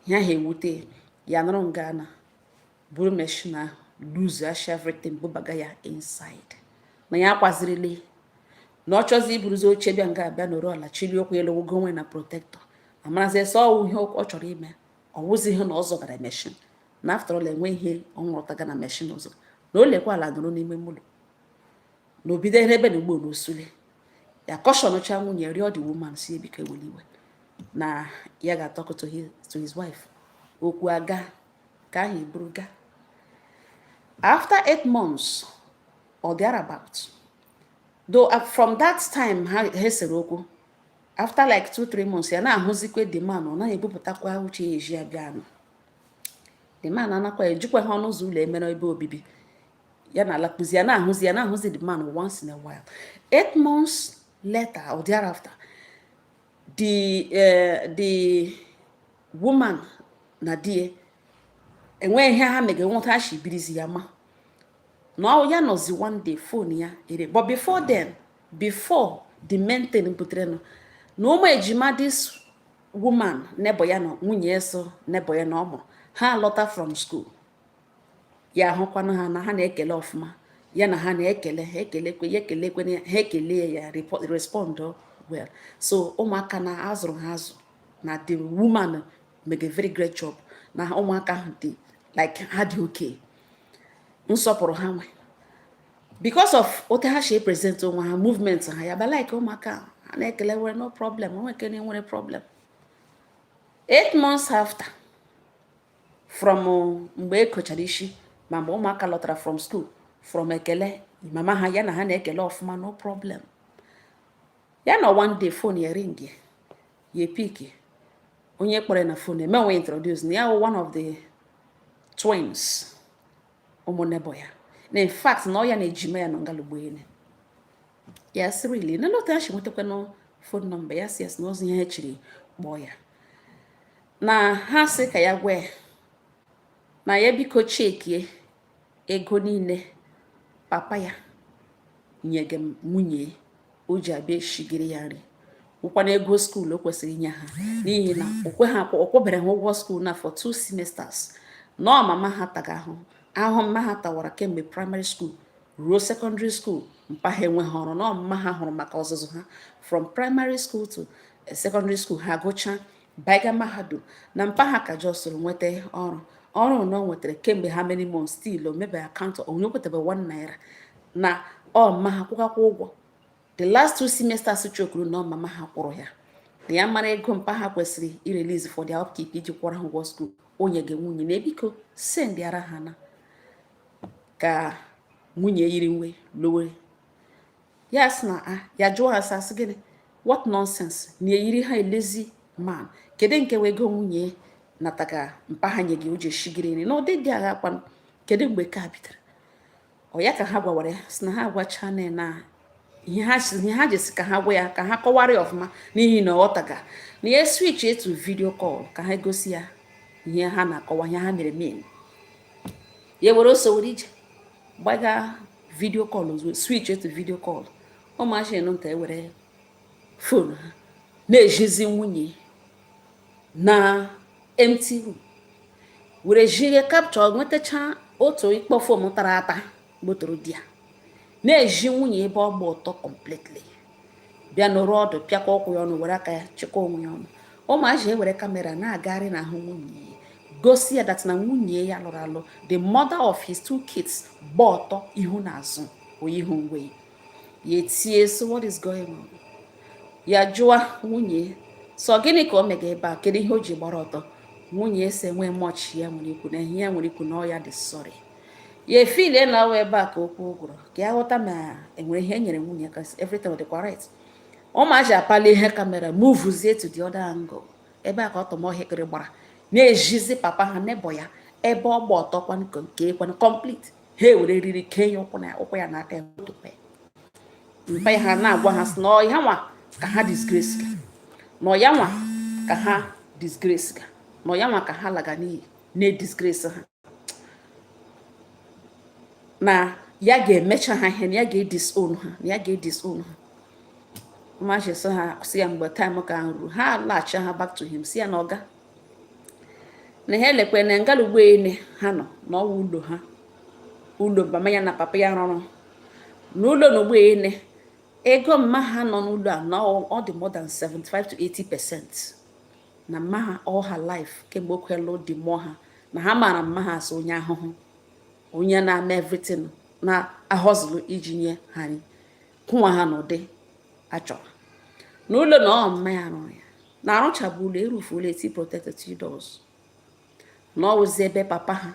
Ya ha ewute ya, nụrụ nga na buru machine ahụ, lose ash everything, bubaga ya inside, na ya akwazirili, na ọ chọzi iburuzi oche bịa nga abịa nọrọ ala chili okwu elu wogo onwe na protector, amarazi sọ ọwụ ihe ọ chọrọ ime, ọ wụzi ihe na ọ zọgara machine, na after all enwe ihe ọ nwụrụtaga na machine ọzọ, na o lekwa ala nọrọ n'ime ụlọ, na obido ebe na ugbo na osule ya cautioncha nwunye, rịọ the woman si ebiko eweli iwe, na ya ga-atalk to his wife. Okwu aga ka ahụ eburu ga. After 8 months or thereabout, though, from that time ha sere okwu, after like 2-3 months, ya na-ahụzikwe the man, ọ naghị ebupụtakwa uche ya eji ya bịa anụ. The man anakwa ejikwa ha ọnụ ụzọ ụlọ emere ebe obibi ya na-alakpụzi, ya na-ahụzi the man once in a while. 8 months later or thereafter, the woman na di ya enweghị ihe ha mege nwụta, ha shi birizi ya, ma na ọ ya nọzi one day, phone ya ere. But before then, before the main thing butere nụ na ụmụ ejima this woman, neighbor ya nọ, nwunye ya so neighbor ya na ọ mụrụ, Ha alọta from school, ya ahụkwanụ ha na ha na-ekele ọfụma, ya na ha na-ekele, ha ekelekwe ya, ekelekwe ya, ha ekele ya, respond well. So ụmụaka na azụrụ ha azụ na the woman make a very great job na ụmụaka ahụ dị like ha dị okay, nsọpụrụ ha nwe because of otu ha si present onwe ha, movement ha ya ba like ụmụaka ha na-ekele nwere no problem, onwe nke na-enwere problem. 8 months after from mgbe e kochara isi, ma mgbe ụmụaka lọtara from school, from ekele mama ha, ya na ha na-ekele ọfụma, no problem. Ya na one day phone ya ring, ya ya pick. Onye kpọrọ ya na phone emenwe introduce na ya wụ one of the twins, ụmụ neighbor ya, na in fact na ọ ya na ejima ya nọ ngalugbo ene. Ya sị, "Really?" Na otu ha si nwetakwanụ phone number ya? Si ya sị na ozi ihe ha chiri kpọọ ya, na ha sị ka ya gwa ya na ya biko chekie ego niile papa ya nyege nwunye o ji abịa eshigiri ya nri, wụkwana ego school o kwesịrị inye ha, n'ihi na okwe ha o kwebere ha ụgwọ school na for 2 semesters, na ọ mama ha taga ahụ ahụ mma ha tawara kemgbe primary school ruo secondary school. Mpa ha enweghị ọrụ, na ọmụma ha hụrụ maka ọzụzụ ha from primary school to secondary school, ha gụchaa baiga mahadum, na mpa ha ka jọsụrụ nweta ọrụ, ọrụ na ọ nwetara kemgbe ha many months, still o mebe account onye kwetebe ₦1, na ọ mma ha kwụgakwa ụgwọ the last 2 semesters chokuru, na ọ mama ha kwụrụ ya, na ya mara ego mpa ha kwesịrị irelease for their upkeep iji kwụrụ ha ụgwọ school, onye ga nwunye na ebiko send ara ha, na ka nwunye yiri nwe lowe. Ya sị na a ya jụọ ha sị, asị gịnị? What nonsense! Na eyiri ha elezi man, kedu nke wee ego nwunye nataka mpa ha nye gị o ji eshigiri nri na ụdị dị agha kwanụ? Kedu mgbe ka bidoro? Ọ ya ka ha gwawara ya, sị na ha agwacha na ihe ha ji sị ka ha gwa ya ka ha kọwara ya ọfụma, n'ihi na ọ ghọtaga, na ya switch etu video call ka ha gosi ya ihe ha na-akọwa, ihe ha mere mean. Ya were ose were ije gbaga video call ozugbo, switch etu video call. Ụmụazị nta ewere phone ha na-ejizi nwunye na empty room, were jiri capture, nwetacha otu ikpọ foam tara ata gbotoro di ya, na-eji nwunye ebe ọ gba ọtọ completely, bịa nọrọ ọdụ, pịakwa ụkwụ ya ọnụ, were aka ya chịkwa onwe ya ọnụ. Ụmụazị ewere camera na-agagharị n'ahụ nwunye ya, gosi ya that na nwunye ya lụrụ alụ, the mother of his two kids, gba ọtọ ihu na azụ, oyihu ngwe. Ya etie, "So what is going on?" Ya jụọ nwunye sọ gịnị ka o mega ebe a, kedu ihe o ji gbara ọtọ? Nwunye ese nwee much ya nwere ikwu na ihe ya nwere ikwu na ọ ya dị sorry. Ya efilie na ọwa ebe a ka okwu gwụrụ, ka ya ghọta ma enwere ihe e nyere nwunye, ka everything dịkwa right. Ụmụazị apali ihe camera, movezie to the other angle, ebe a ka ọtọmọhịkịrị gbara, na-ejizi papa ha, neighbor ya, ebe ọ gba ọtọ kwanụ nke kwanụ complete. Ha ewere eriri kee ya ụkwụ na ụkwụ ya na aka ya, tụpe mpa ya. Ha na-agwa ha sị na ọ ya nwa ka ha disgrace ga, na ọ ya nwa ka ha disgrace ga, na ọ ya nwa ka ha laga n'iyi na-edisgrace ha, na ya ga-emecha ha ihe, na ya ga-edisown ha, na ya ga-edisown ha. Ụmụazị sị ha, sị ya mgbe time ka ahụ ruru, ha laghachi ha back to him, si ya na ọga na ha elekwe na ngalugbo ene ha nọ n'ọwa ụlọ ha, ụlọ mama ya na papa ya rụrụ n'ụlọ n'ugbo ene. Ego mma ha nọ n'ụlọ a na ọ dị more than 75 to 80%, na mma ha all her life kemgbe o kwelu dị mụọ ha, na ha maara mma ha asị onye ahụhụ, onye na-eme everything na ahọzụlụ iji nye ha nri, kwụnwa ha n'ụdị achọrọ n'ụlọ, na ọ mma ya rụrụ ya, na arụchabụ ụlọ, erufuola eti protected two doors, na ọ wụzi ebe papa ha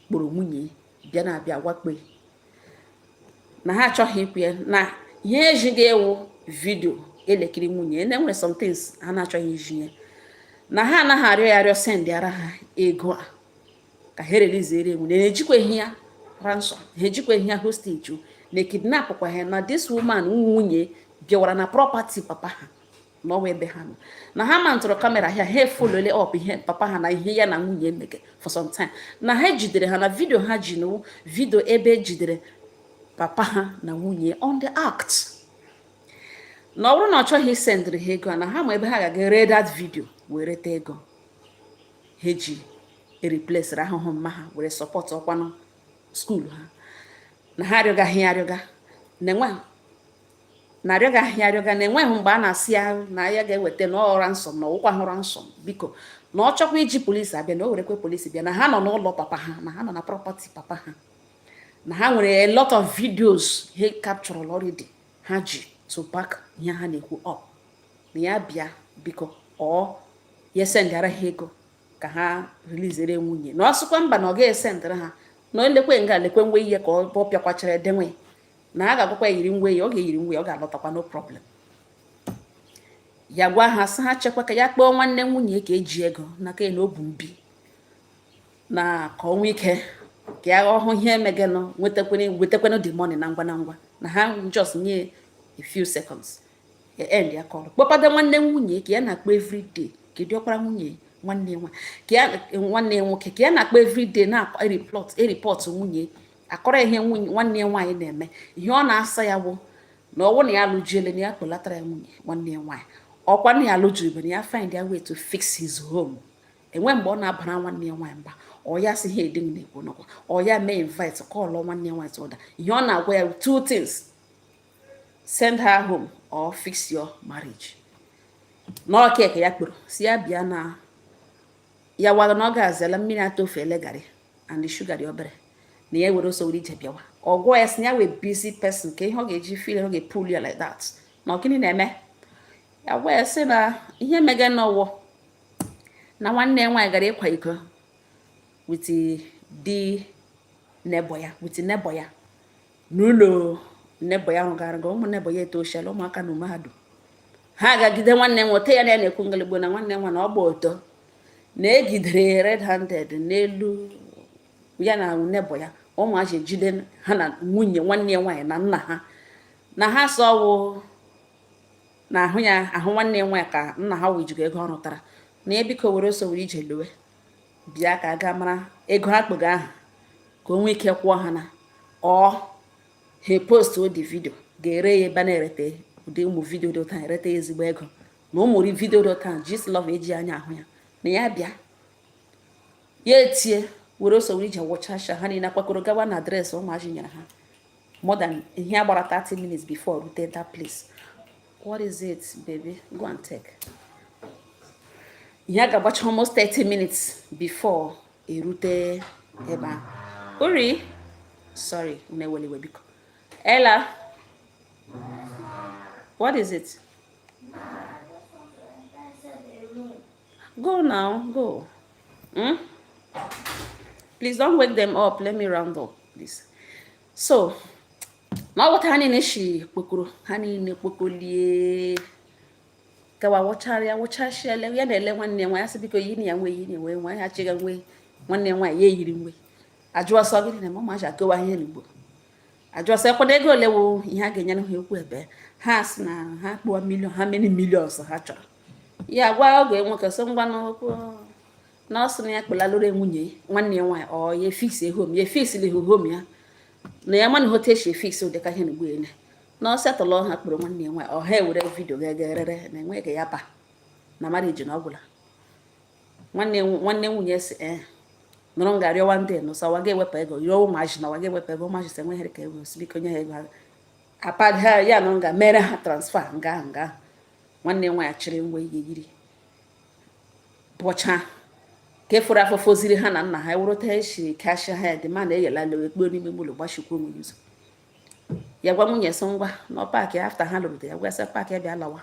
kpọrọ nwunye bịa na-abịa wakpo, na ha achọghị ikwu ya na ihe ejighị ewu video elekiri nwunye na enwere some things ha na-achọghị iji ya, na ha anaghị arịọ ya arịọ send ara ha ego a ka ha release enwu, na ejikweghị ya ransom, ha ejikweghị ya hostage, na kidnap kwa ha, na this woman nwunye bịawara na property papa ha n'ọwa ebe ha nọ, na ha ma ntụrụ camera ha, ha efollowle up ihe papa ha na ihe ya na nwunye mege for some time, na ha ejidere ha na video ha ji na video ebe ejidere papa ha na nwunye on the act, na ọ bụrụ na ọ chọghị isendịrị ha ego a, na ha ma ebe ha ga-aga ree that video wee reta ego ha ji. Ereplacere ahụhụ mma ha were support ọkwanụ school ha na ha arịọgaghị ya arịọga na enwe na arịọgaghị ya arịọga na enweghị mgbe a na-asị ya na ya ga-eweta na ọ ransom na ọwụkwa hụ ransom. Biko, na ọ chọkwa iji polisi abịa, na o werekwe polisi bịa, na ha nọ n'ụlọ papa ha, na ha nọ na property papa ha, na ha nwere a lot of videos he captured already ha ji to back ihe ha na-ekwu up, na ya bịa biko, ọ ya sendara ha ego ka ha releasere nwunye, na ọ sịkwa mba, na ọ gaghị esendịrị ha, na elekwe nga lekwe nwe ihe ka ọ pịakwachara edenwe, na a ga-agwakwa ya yiri nwe ya, ọ ga-eyiri nwe ya, ọ ga-alọtakwa, no problem. Ya gwa ha sị ha chekwa ka ya kpọọ nwanne nwunye ka eji ego n'aka ya na o bu mbi na ka ọ nwee ike ka ya hụ ihe emegenụ, wetakwenụ the money na ngwa na ngwa, na ha just nye a few seconds ya end ya call, kpọpada nwanne nwunye ka ya na-akpọ everyday, ka diọkwara nwunye nwanne nwa ka ya nwanne ya nwoke ka ya na-akpọ everyday na-ereport ereport nwunye, akọrọ ihe nwunye nwanne ya nwaanyị na-eme. Ihe ọ na-asa ya bụ na ọwụ na ya alụjiele, na ya kpọlatara ya nwunye nwanne ya nwaanyị, ọkwa na ya alụjiribe, na ya find ya way to fix his home. Enwe mgbe ọ na-abara nwanne ya nwaanyị mba, ọ ya sị ha edi m na-ekwu nọkwa, ọ ya mee invite callụ nwanne ya nwaanyị to order. Ihe ọ na-agwa ya, two things: send her home or fix your marriage. N'ọka ya kpọrọ si ya bịa na ya waga na ọ ga-azela mmiri atofeele garị and the sugar dị obere, na ya were ọsọ were ije bịawa. Ọgwọ ya sị na ya wee busy person ka ihe ọ ga-eji feel ọ ga-epull ya like that, na ọ gịnị na-eme. Ya gwa ya sị na ihe mege n'ọwọ na nwanne ya nwaanyị gara ịkwa iko with di neighbor ya, with neighbor ya n'ụlọ neighbor ya rụgara ga ụmụ neighbor ya etoshiala ụmụaka na mahadum. Ha gagide nwanne m nwoke ya na ya na-ekwu ngalịgbo na nwanne nwa na ọ gba ụtọ na egidere red handed n'elu ya na neighbor ya. Ụmụazị ejide ha na nwunye nwanne ya nwaanyị na nna ha na ha sọwụ na ahụ ya ahụ nwanne ya nwaanyị ka nna ha wijigo ego ọ rụtara na ya. Biko, were ọsọ were ije lowe bịa ka a ga mara ego ha kpụga ahụ ka o nwee ike kwụọ ha, na ọ ha post the video ga-ere ya ebe a na-erete ụdị ụmụ video dị ụtọ, erete ya ezigbo ego na ụmụ video dị ụtọ. Gist love eji anya ahụ ya na ya bịa ya etie were ọsọ were ije wụchasha ha niile akwakọrọ gawa na address ụmụazị nyere ha, more than ihe agbara 30 minutes before rute that place. What is it, baby? Go and take. Ihe a ga-agbacha almost 30 minutes before erute ebe ahụ. Uri, sorry, unu eweliwe biko. Ella, what is it? Go now, go. Please don't wake them up. Let me round up, please. So na ọ wụta ha niile shi kpokoro, ha niile kpokolie gawa wụchara ya wụchasịala ya na-ele nwanne ya nwa ya sị biko yiri ya nwe, yiri nwe nwa ya chịga nwe nwanne ya nwaanyị ya eyiri nwe. Ajụọ sọ gịnị na mama ji akọwa ihe n'Igbo. Ajụọ sọ ekwado ego ole wụ ihe a ga-enyere ha ekwu ebe ha sị na ha kpụọ million, ha many millions ha chọrọ. Ya gwa oge nwoke sọ ngwa n'okwu na ọ sị na ya kpelalụrụ nwunye nwanne ya nwaanyị, ọ ya efix home ya, efixili home ya na ya mana hote esi efix ụdịka ihe n'ugbo ene na ọ settlelụ ha kpụrụ nwanne ya nwaanyị, ọ ha ewere video ga erere na enweghị ya ba na marriage na ọgwụla. Nwanne nwunye si ee nọrọ nga rịọwa ndị nụsa wa ga-ewepụ ego, rịọ ụmụazị na wa ga-ewepụ ego. Ụmụazị sị enweghị ka ego si, biko nye ha ego ha apad ha. Ya nọ nga mere ha transfer nga ahụ nga ahụ. Nwanne nwaanyị chịrị ngwa ihe yiri bọcha ka efuru afụfụ ziri ha na nna ha ewurụta esi kashi ha dị ma na eyela lewe kpuo n'ime ụlọ gbachikwa onwe ya ụzọ. Ya gwa nwunye sị ngwa na ọ pack after ha lụrụ ya, gwa sị pack bịa lawa,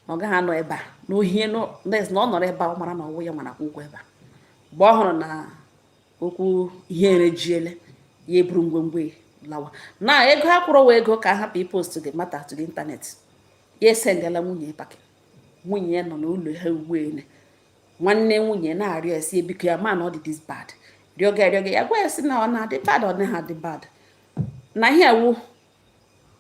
na ọ gaghị anọ ebe a na ohie na ọ nọrọ ebe a, ọ mara na ọwụ ya nwara akwụ ụgwọ ebe a. Mgbe ọ hụrụ na okwu ihe erejiele ya, eburu ngwongwo ya lawa na ego ha kwụrụ wa ego ka a hapụ ipost the matter to the internet. Ya esendela nwunye pack. Nwunye ya nọ n'ụlọ ha ugbu ene. Nwanne nwunye na-arịọ ya si ebiko ya ma na ọ dị this bad, rịọga rịọga. Ya gwa ya sị na ọ na-adị bad, ọ naghị adị bad, na ihe awụ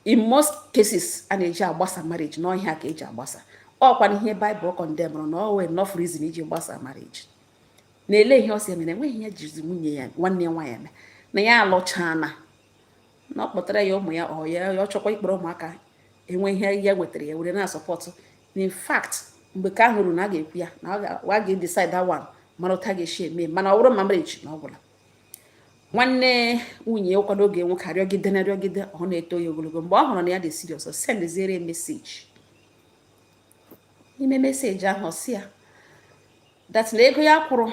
in most cases a na-eji agbasa marriage n'ọhịa ka eji agbasa ọkwa na ihe Bible condemnrụ na ọ wee enough reason iji gbasa marriage. Na-ele ihe ọ sị eme na enweghị ihe jizi nwunye ya nwanne ya nwaanyị eme, na ya alụchana, na ọ kpọtara ya ụmụ ya, ọ ya ọ chọkwa ịkpọrọ ụmụaka enwe ihe ya nwetara ya were na-asupport. In fact, mgbe ka ahụrụ na a ga-ekwu ya na a ga-decide that one Mara otu a ga-esi eme, mana ọ bụrụ ma marriage na ọ gwụla. Nwanne nwunye ụkwado oge nwoke arịọgide na arịọgide, ọ na-eto ya ogologo. Mgbe ọ hụrụ na ya dị serious, ọ sendiziere message. N'ime message ahụ, ọ sị ya that na ego ya kwụrụ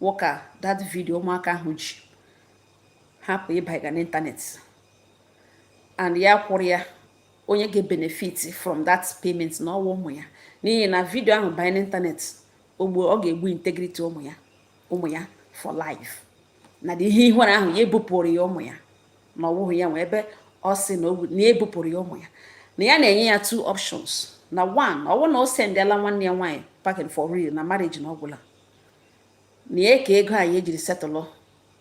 nwoke a, that video ụmụaka ahụ ji hapụ ịbanye n'ịntanetị, and ya kwụrụ ya, onye ga-benefit from that payment na ọwa ụmụ ya, n'ihi na video ahụ banye n'ịntanetị ogbo, ọ ga-egbu integrity ụmụ ya, ụmụ ya for life, na dị ihe ihere ahụ ya ebupụrụ ya ụmụ ya na ọwụghị ya nwe ebe ọ sị na na ebupụrụ ya ụmụ ya, na ya na-enye ya two options. Na one, ọ bụrụ na o sendela nwanne ya nwaanyị packing for real, na marriage na ọgwụla, na ya ka ego a ya ejiri settle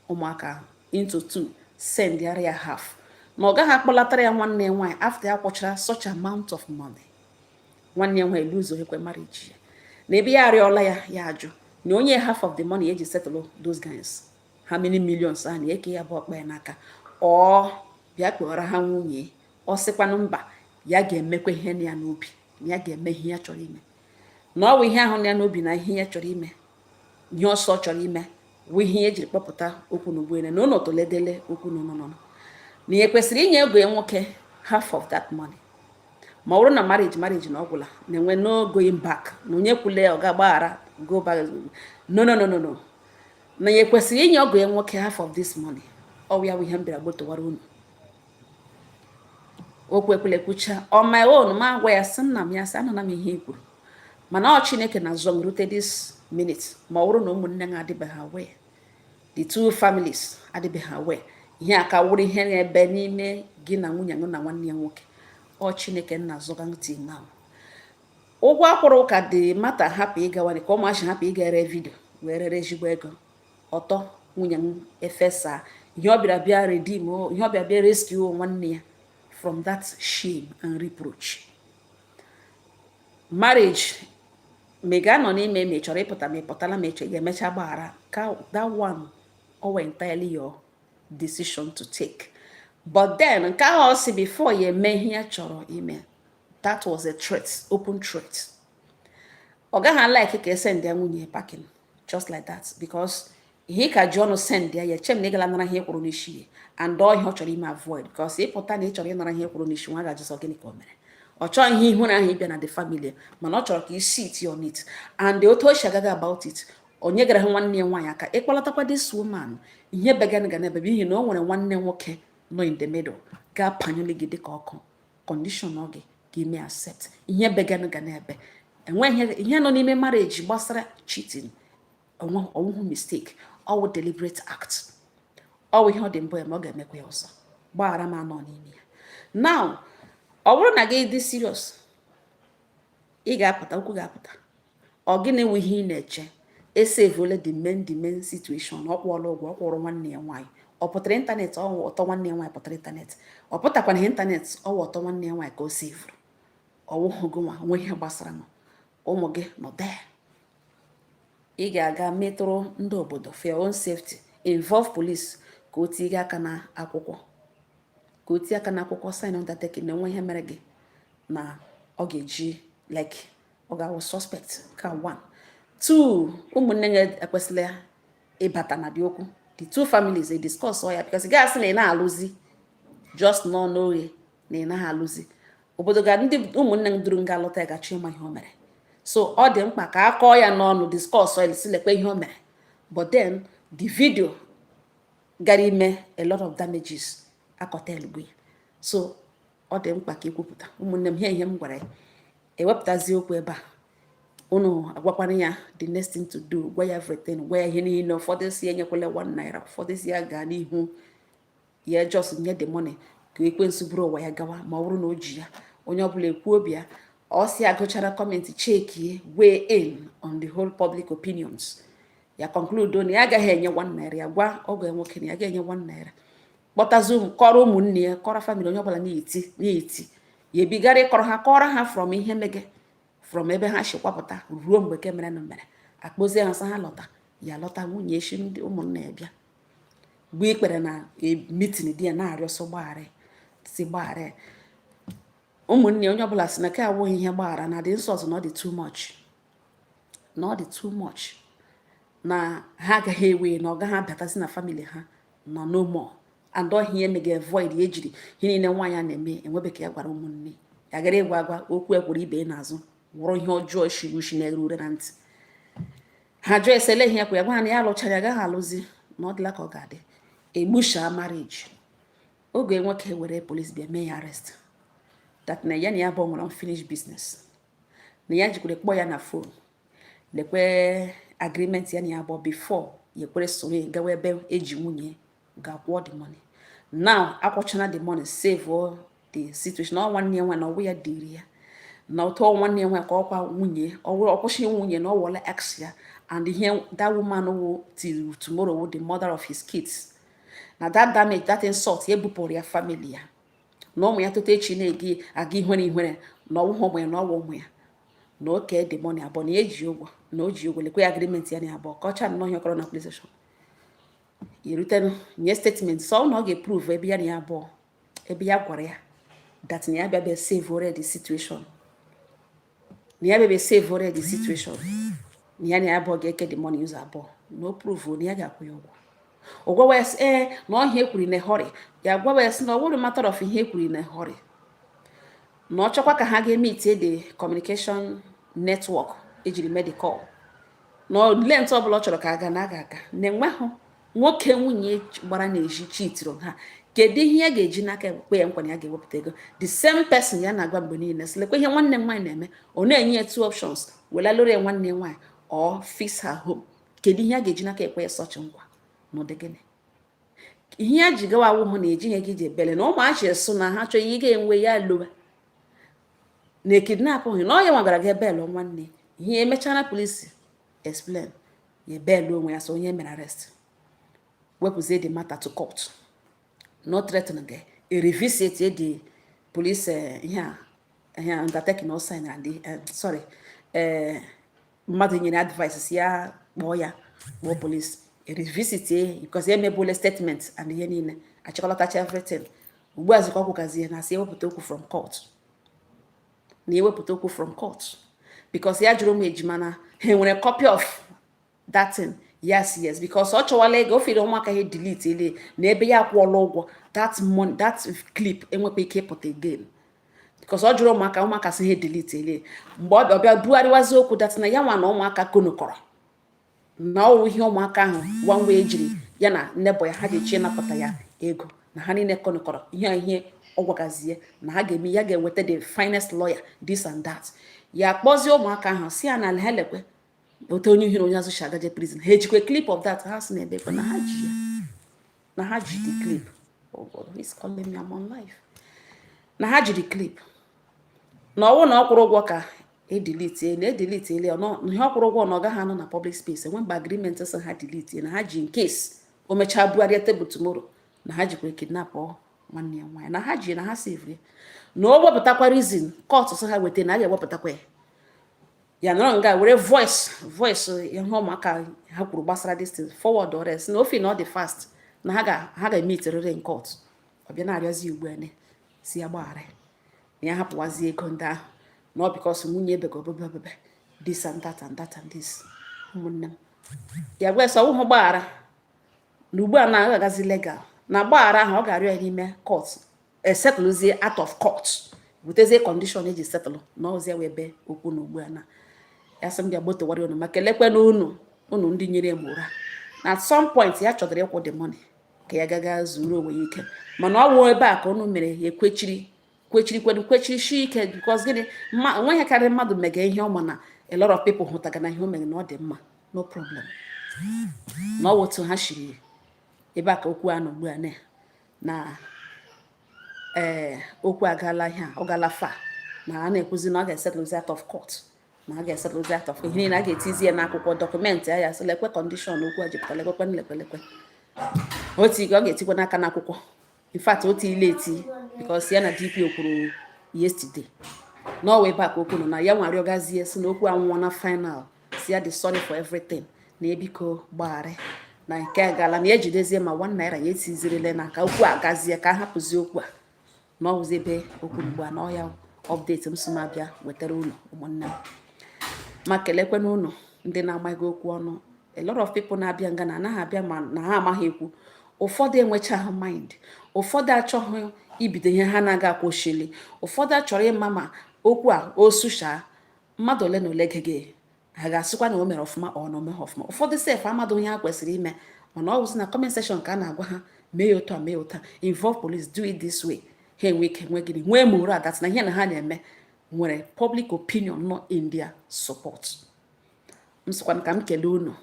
ụmụaka ahụ into two, send yara ya half, na ọ gaghị akpọlatara ya nwanne ya nwaanyị after ya kwụchara such amount of money. Nwanne ya nwaanyị lose ekwe marriage ya, na ebe ya arịọla ya, ya ajụ, na onye half of the money eji settle those guys, how many millions ahụ, na eke ya bụ ọkpa ya n'aka, ọ bịa kpọrọ ha nwunye. Ọ sịkwanụ mba, ya ga-emekwa ihe na ya n'obi, na ya ga-eme ihe ya chọrọ ime, na ọ bụ ihe ahụ na ya n'obi, na ihe ya chọrọ ime, ihe ọsọ chọrọ ime wụ ihe ejiri kpọpụta okwu n'ugboene, na ụnụ tụledele okwu n'ụnụ, na ya kwesịrị inye ego ya nwoke half of that money, ma ọ bụrụ na marriage na ọgwụla, na-enwe no going back, na onye kwule ọ ga-agbaghara go back. No, no, no, no, no, na ya kwesịrị inye ọgọ ya nwoke half of this money. Ọ bụ ya bụ ihe m bịara gbotowara unu okwu. Ekwela ekwucha on my own, ma agwa ya, sị nna m, ya sị anụna m ihe i kwuru, mana ọ Chineke na azọ m rute this minute. Ma ọ bụrụ na ụmụnne ha adịbeghị aware, the two families adịbeghị aware, ihe a ka wụrụ ihe na-ebe n'ime gị na nwunye gị na nwanne ya nwoke, ọ Chineke nna azọga ntị now. Ụgwọ akwụrụ ụka dị mata hapụ ịgawa ka ụmụachị hapụ ịga ere video wee rere ezigbo ego ọtọ. Nwunye m efesa ihe ọ bịara bịa redeem, ihe ọ bịara bịa rescue nwanne ya from that shame and reproach. Marriage, ma ị ga-anọ n'ime, ma ị chọrọ ịpụta, ma ị pụtala, ma ị chọrọ, ị ga-emecha gbaghara ka that one, ọ were entirely your decision to take. But then nke ahụ ọ sị before ya eme ihe ya chọrọ ime, that was a threat, open threat. Ọ gaghị like ka esend ya nwunye packing just like that, because ihe ka ji ọnụ send ya, ya chem na ị gara nara ihe kwụrụ n'isi ya, and ọ ihe ọ chọrọ ime avoid, because ịpụta na ị chọrọ ịnara ihe kwụrụ n'isi nwa, ga-ajụsọ gịnị ka o mere. Ọ chọghị ihe ihu na ahụ ịbịa na the family, mana ọ chọrọ ka i sit on it, and otu o si agaghị about it, onye gara hụ nwanne ya nwaanyị aka ịkpọlatakwa this woman, ihe began ga na-ebe, n'ihi na o nwere nwanne nwoke nọ in the middle ga-apanyụli gị dịka ọkụ condition ọ gị ka ime accept. Ihe began ga na-ebe, enweghị ihe nọ n'ime marriage gbasara cheating. Ọnwụhụ mistake, ọwụ deliberate act, ọwụ ihe ọ dị mbụ ya, ma ọ ga-emekwa ya ọzọ. Gbaghara m anọ n'ime ya now. Ọ bụrụ na gị dị serious, ị ga-apụta, okwu ga-apụta. Ọ gịnị wụ ihe ị na-eche? Esevole the main situation. Ọ kwụọla ụgwọ, ọ kwụrụ nwanne ya nwaanyị, ọ pụtara ịntanetị, ọ ọtọ nwanne ya nwaanyị pụtara ịntanetị, ọ pụtakwana ịntanetị, ọ wụ ọtọ nwanne ya nwaanyị ka o sevuru. Ọwụhụ gị nwa nwe ihe gbasara nọ ụmụ gị nọ there. Ị ga-aga metụrụ ndị obodo for your own safety, involve police ka o tinye aka na akwụkwọ, ka o tinye aka na akwụkwọ, sign undertaking na enwe ihe mere gị, na ọ ga-eji like ọ ga-awụ suspect ka one two. Ụmụnne ya ekwesịla ịbata na dị okwu. The two families e discuss ya, because ị gaghị asị na ị na-alụzi just nọ n'oghe na ị naghị alụzi obodo ga ndị ụmụnne m duru nga alụta ya gachi ịma ihe o mere. So ọ dị mkpa ka a kọọ ya n'ọnụ, discuss ya, si lekwa ihe o mere. But then the video gara ime a lot of damages akọtelugo ya, so ọ dị mkpa ka ikwupụta. Ụmụnne m, ihe m gwara ya, ewepụtazi okwu ebe a, unu agwakwana ya the next thing to do. Gwa ya everything, gwa ya ihe niile. Ụfọdụ si enyekwala ₦1, ụfọdụ si ya gaa n'ihu, ya just nye the money ka ekwensu bụrụ ụwa ya gawa. Ma ọ bụrụ na o ji ya, onye ọbụla ekwu obi ya. Ọ si agụchara comment, chekie, weigh in on the whole public opinions, ya conclude na ya agaghị enye ₦1. Ya gwa ọgọ ya nwoke na ya ga-enye ₦1. Kpọtazi ụmụ, kọrọ ụmụnne ya, kọrọ family, onye ọbụla na-eti na-eti ya, ebigara ịkọrọ ha, kọrọ ha from ihe mege, from ebe ha si kwapụta ruo mgbe ke mere na mere akpọzie ha, sị ha lọta. Ya lọta, nwunye echi, ndị ụmụnna ya bịa gbuo ikpere na meeting di ya, na-arịọ sọ gbaghara, si gbaghara ya. Ụmụnne, onye ọbụla si na ke awụghị ihe gbaghara, na dị insult, na ọ dị too much, na ọ dị too much. Na ha agaghị ewe, na ọ gaghị abatazi na family ha na no more. And ọhịa ihe mega avoid ya, ejiri ihe niile nwaanyị a na-eme enwebe ka ya gwara ụmụnne ya gara ịgwa agwa okwu ekwuru ibe ya n'azụ, wụrụ ihe ọjọọ shiri ushi na-ere ure na ntị. Ha jụọ esele ihe ya kwa, ya gwa ha na ya alụchara, ya agaghị alụzi, na ọ dịla ka ọ ga-adị egbusha marriage. Oge nwoke were police bịa mee ya arrest, that na ya na ya bụ nwere unfinished business, na ya jikwere kpọọ ya na phone, lekwe agreement ya na ya bụ before ya ekwere soro ya gawa ebe eji nwunye ga-akwụọ the money. Now akwụchana the money, save all the situation. Ọ nwanne ya nwa na ọwụ ya dịrị ya na ụtọ nwanne ya nwa ka ọkwa nwunye ọkwụsị nwunye na ọ wọla ex ya, and ihe that woman wụ till tomorrow wụ the mother of his kids, na that damage, that insult ya ebupụrụ ya family ya na ụmụ ya toto echi na-egi aga ihwere ihwere na ọwụghị ụmụ ya, na ọwụ ụmụ ya, na oke the money abụọ na ya eji ụgwọ, na o ji ụgwọ. Lekwe ya agreement ya na abụọ ka ọcha nnọọ ihe kọrọ na police station erutenu nye statement, so na ọ ga-eprove ebe ya na ya abụọ, ebe ya gwara ya that na ya bịa bịa save already situation, na ya bịa bịa save already situation, na ya na ya abụọ ga-eke the money ụzọ abụọ, na o prove na ya ga-akwụ ya ụgwọ. Ọ gwawa ya sị ee, na ọhịa ekwuri na hurry. Ya gwawa ya sị na ọ bụrụ matter of ihe ekwuri na hurry, na ọ chọkwa ka ha ga-emeet the communication network ejiri medical na length ọbụla ọ chọrọ ka aga na aga aga na enweghị nwoke nwunye gbara na-eji chitiri ha. Kedu ihe ya ga-eji n'aka ekpe ya nkwa na ya ga-ewepụta ego? The same person ya na-agwa mgbe niile sị lekwa ihe nwanne m nwaanyị na-eme, ọ na-enye ya two options: welalụrụ ya nwanne ya nwaanyị or fix her home. Kedu ihe ya ga-eji n'aka ekwe ya sọchị nkwa n'ụdị gịnị? Ihe ya ji gawa awụ hụ na ejighị ego iji ebele na ụmụachị sụ na ha chọghị ị ga-enwe ya lowa na ekidnap hụ na ọ ya nwagara ga belụ nwanne ihe. Emechaa na polisi explain ya, belụ onwe ya so onye mere arrest, wepụzie the matter to court, no threaten gị, revisit the police ihe a, ihe a undertaking no sign and the sorry, mmadụ nyere advice si ya kpọọ, ya kpọọ police revisit because emebule statement and ihe niile achịkọlọtacha everything. Ugbu a zikwa ọkwụkazie na asị ewepụta okwu from court, na ewepụta okwu from court, because ya jụrụ ụmụ ejima na ha nwere copy of that thing. Yes, because ọ chọwala ego o fere ụmụaka ha delete ele na ebe ya akwụọla ụgwọ that money, that clip enwekwa ike ịpụta again, because ọ jụrụ ụmụaka, ụmụaka sị ha delete ele. Mgbe ọ bịa bugharịwazi okwu that na ya nwa na ụmụaka konokọrọ na ọwụ ihe ụmụaka ahụ one way ejiri ya na nnebọ ya ha ga-echi ịnapụta ya ego, na ha niile konokọrọ ihe a, ihe ọ gwagazie na ha ga-eme, ya ga-eweta the finest lawyer, this and that. Ya kpọzie ụmụaka ahụ si ya na ha lekwe otu onye uhie onye azụ si agaje prison, ha ejikwe clip of that. Ha si na ebe na ha ji ya, na ha ji the clip. Oh God, who is calling me? I'm on live. Na ha ji the clip, na ọwụ na ọ kwụrụ ụgwọ ka edelete na edelete ele ihe ọ kwụrụ ụgwọ, na ọ gaghị anọ na public space enwe mgbe agreement sị ha delete, na ha ji in case o mechaa bugharịa tebụl tomorrow, na ha jikwara kidnap nwanne ya nwaanyị, na ha ji na ha save, na o wepụtakwa reason court sị ha weta, na a ga-ewepụtakwa ya. Ya nọrọ nga were voice ihe ụmụaka ha kwuru gbasara this thing forward or else na ofe na ọ dị fast na ha ga-emeet rịrị in court. Ọ bịa na-arịọzi ugbu a si ya gbaghara na ya hapụwazi ego ndị ahụ, na ọ because nwunye ebego obebe obebe, this and that and that and this. Ụmụnne m, ya gwa sọ ọwụhụ gbaghara na ugbu a na ọ ga-agazi legal, na gbaghara ahụ ọ ga-arịọ ya n'ime court, esettlezie out of court, butezie condition eji settle na ọzie wee bee okwu. Na ugbu a na ya sị m bịa gbotowara unu ma kelekwe na unu unu ndị nyere m ụra, na at some point ya chọtara ịkwụ the money ka ya gaga zuru onwe ya ike, mana ọ wụ ebe a ka unu mere ya ekwechiri kwechiri kwenu kwechiri shi ike, because gịnị mma onweghị karịrị mmadụ mega ihe ọma na a lot of people hụtaga na ihe o mere na ọ dị mma, no problem. Na ọ wụ otu ha shiri ebe a ka okwu a nọ ugbu a na ee, okwu agaala ihe a, ọ gaala fa na a na-ekwuzi na ọ ga-esettlezi out of court, na a ga-esettlezi out of ihe niile, a ga-etizi ya n'akwụkwọ document ya, ya sị lekwe condition okwu a jipụta, lekwe lekwe lekwe otu ọ ga-etikwa n'aka n'akwụkwọ. In fact, o tiile eti because ya na DPO kwuru yesterday na ọwa ebe a ka okwu nọ, na ya nwa arịọgazie si na okwu anwụọ na final, si ya dị sorry for everything, na ebiko gbaghara na nke a gala, na ya ejidezie ma ₦1 ya etizirile na ka okwu a gazie, ka a hapụzie okwu a na ọwụzi ebe okwu ugbu a na ọya. Update m si m abịa wetara unu, ụmụnne m, ma kelekwana unu ndị na-amaghị okwu ọnụ. A lot of people na-abịa nga na anaghị abịa ma na ha amaghị ekwu. Ụfọdụ enwechaghị mind, ụfọdụ achọghị ibido ihe ha na-aga akwụshili, ụfọdụ achọrọ ịma ma okwu a o susha mmadụ ole na ole gege ha ga-asịkwa na o mere ọfụma ọ na o meghị ọfụma. Ụfọdụ sef amadụ ihe ha kwesịrị ime, mana ọ bụzi na comment section ka a na-agwa ha mee ya otu a, mee ya otu a, involve police, do it this way. Ha enwe ike nwee gịnị, nwee moral that na ihe na ha na-eme nwere public opinion nọ in their support. M sịkwa ka m kelee unu,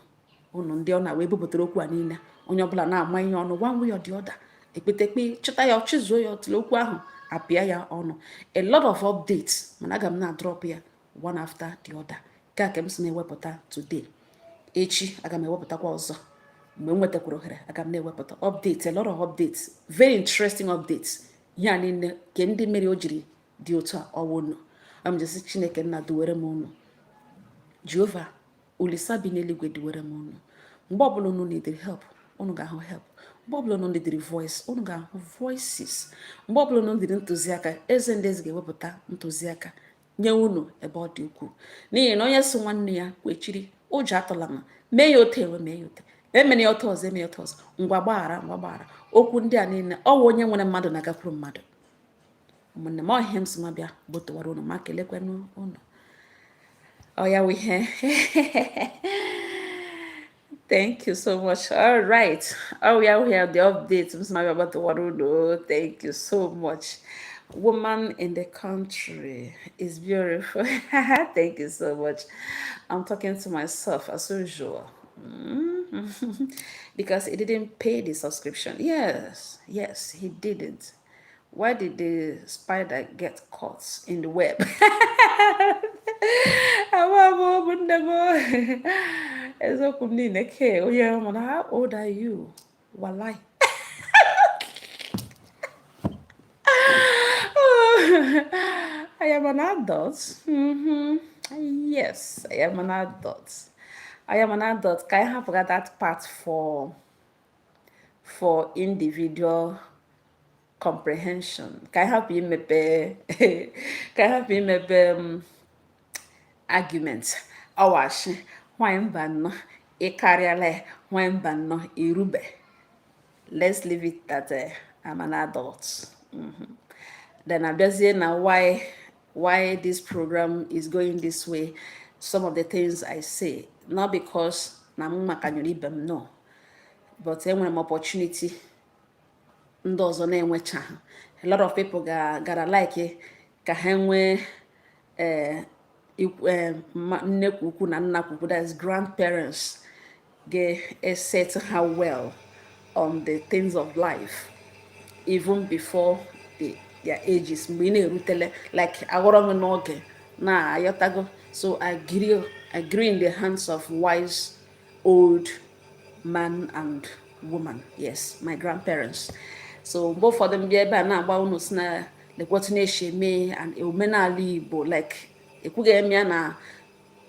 unu ndị ọ na-wee bupụtara okwu a niile. Onye ọbụla na-ama ihe ọnụ one way or the other, ekpetekpe chịta ya, chịzuo ya, otule okwu ahụ apịa ya ọnụ. A lot of updates, mana aga m na-drop ya one after the other. Nke a ka m si na-ewepụta today, echi aga m ewepụtakwa ọzọ. Mgbe m nwetakwara ohere, aga m na-ewepụta updates, a lot of updates, very interesting updates. Ihe a niile ke ndị mere o jiri dị otu a ọwụ unu. M jesi Chineke nna duwere m unu, Jehova Olisa bi n'eluigwe duwere m unu. Mgbe ọbụla unu needed help, unu ga-ahụ help. Mgbe ọbụla unu needed voice, unu ga-ahụ voices. Mgbe ọbụla unu needed ntụziaka, eze ndị eze ga-ewepụta ntụziaka nye unu ebe ọ dị ukwuu, n'ihi na onye so nwanne ya kwechiri, ụjọ atụla m. Mee ya otu enwe, mee ya otu emere ya otu ọzọ, eme ya otu ọzọ, ngwa gbaghara, ngwa gbaghara. Okwu ndị a niile ọwụ onye nwere mmadụ na-agakwuru mmadụ. Ụmụnne m, ọhịa m si ma bịa gbotowara unu ma kelekwanụ unu. Ọ ya wụ ihe. Thank you so much. All right. Oh, yeah, we have the updates. About the one. Thank you so much. Woman in the country is beautiful. Thank you so much. I'm talking to myself as usual. Because he didn't pay the subscription. Yes, he didn't. Why did the spider get caught in the web? Ama m, ụmụnne m, eziokwu m niile ke onye mana how old are you? Walai. I am an adult. Yes, I am an adult. I am an adult. Can I have got that part for individual comprehension? Ka anyị hapụ imepe, ka anyị hapụ imepe argument. Ọwashi nwanyị mba nnọọ, ịkarịala ya, nwanyị mba nnọọ, irube. Let's leave it that I'm an adult. Then abịazie na why this program is going this way. Some of the things I say, not because na m makanyere ibe m, no, but enwere m opportunity ndị ọzọ na-enwechaghị. A lot of people ga gara like ka ha nwee ee nnekwu ukwu na nnakwu ukwu, that is grandparents, ga-eset ha well on the things of life even before their ages. Mgbe ị na-erutele like aghọrọ m n'oge na-ayọtago. So I grew in the hands of wise old man and woman, yes, my grandparents. So mgbe ụfọdụ m bịa ebe a na-agba unu si na lekwa otu na-esi eme and omenala Igbo, like ekwughị m ya na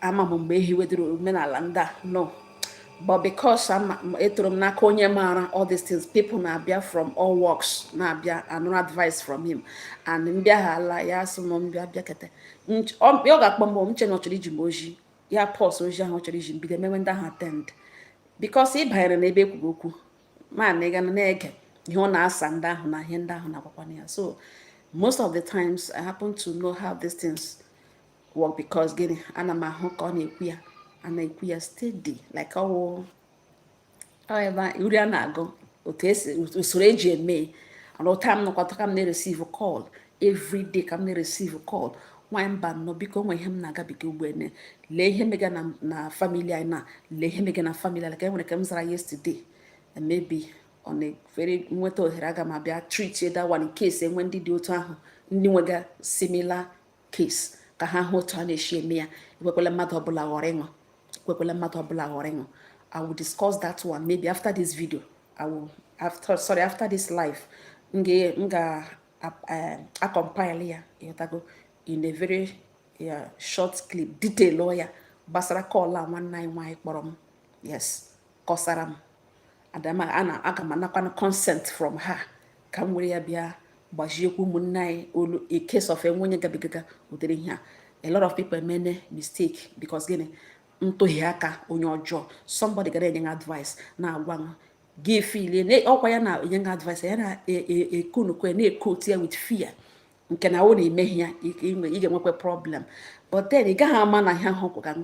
ama m mgbe ehiwedoro omenala ndị a, no, but because etoro m n'aka onye maara all these things. People na-abịa from all walks na-abịa anụrụ advice from him, and mbịa ha ala ya sị m mbịa bịakete. Ọ ga-akpọ m, m che na ọ chọrọ iji m oji ya pọs oji ahụ ọ chọrọ iji m bido emewe ndị ahụ attend, because ị banyere n'ebe ekwuru okwu ma na ị ga na-ege ihe ọ na-asa ndị ahụ na ihe ndị ahụ na-agwakwana ya. So most of the times I happen to know how these things work, because gịnị, ana m ahụ ka ọ na-ekwu ya, a na-ekwu ya steady, like ọwụ ọ ebe uri a na-agụ otu esi usoro eji eme. And ụta m nọkwata ka m na-receive call every day, ka m na-receive call, "Nwanyị mba nnọọ, biko, nwe ihe m na-agabiga ugbu a, lee ihe mega na family anyị, na lee ihe mega na family anyị." Ka e nwere ka m zara yesterday, and maybe on a very nweta ohere, aga m abịa treat that one in case enwe ndị dị otu ahụ, ndị nwega similar case, ka ha hụ otu a na-esi eme ya. Ekwekwala mmadụ ọbụla ghọrọ ịṅụ, ekwekwala mmadụ ọbụla ghọrọ ịṅụ. I will discuss that one maybe after this video. I will after, sorry, after this live, m ga acompile ya, ịghọtago, in a very, yeah, short clip, detail ya gbasara call a nwanne anyị nwaanyị kpọrọ m, yes, kọsara m. Adama ana aga m anakwana consent from her ka m were ya bịa gbajiekwu ụmụnne anyị olu in case of enwe onye gabigaga ụdịrị ihe a. A lot of people emene mistake because gịnị, Ntụhie aka onye ọjọọ, somebody gara enye gị advice na-agwa gị feelie ọkwa ya na-enye gị advice ya na-ekunukwe na-ekoti ya with fear nke na ọ na-emeghe ya, ị ga-enwekwa problem. But then ị gaghị ama na ihe ahụ kwụga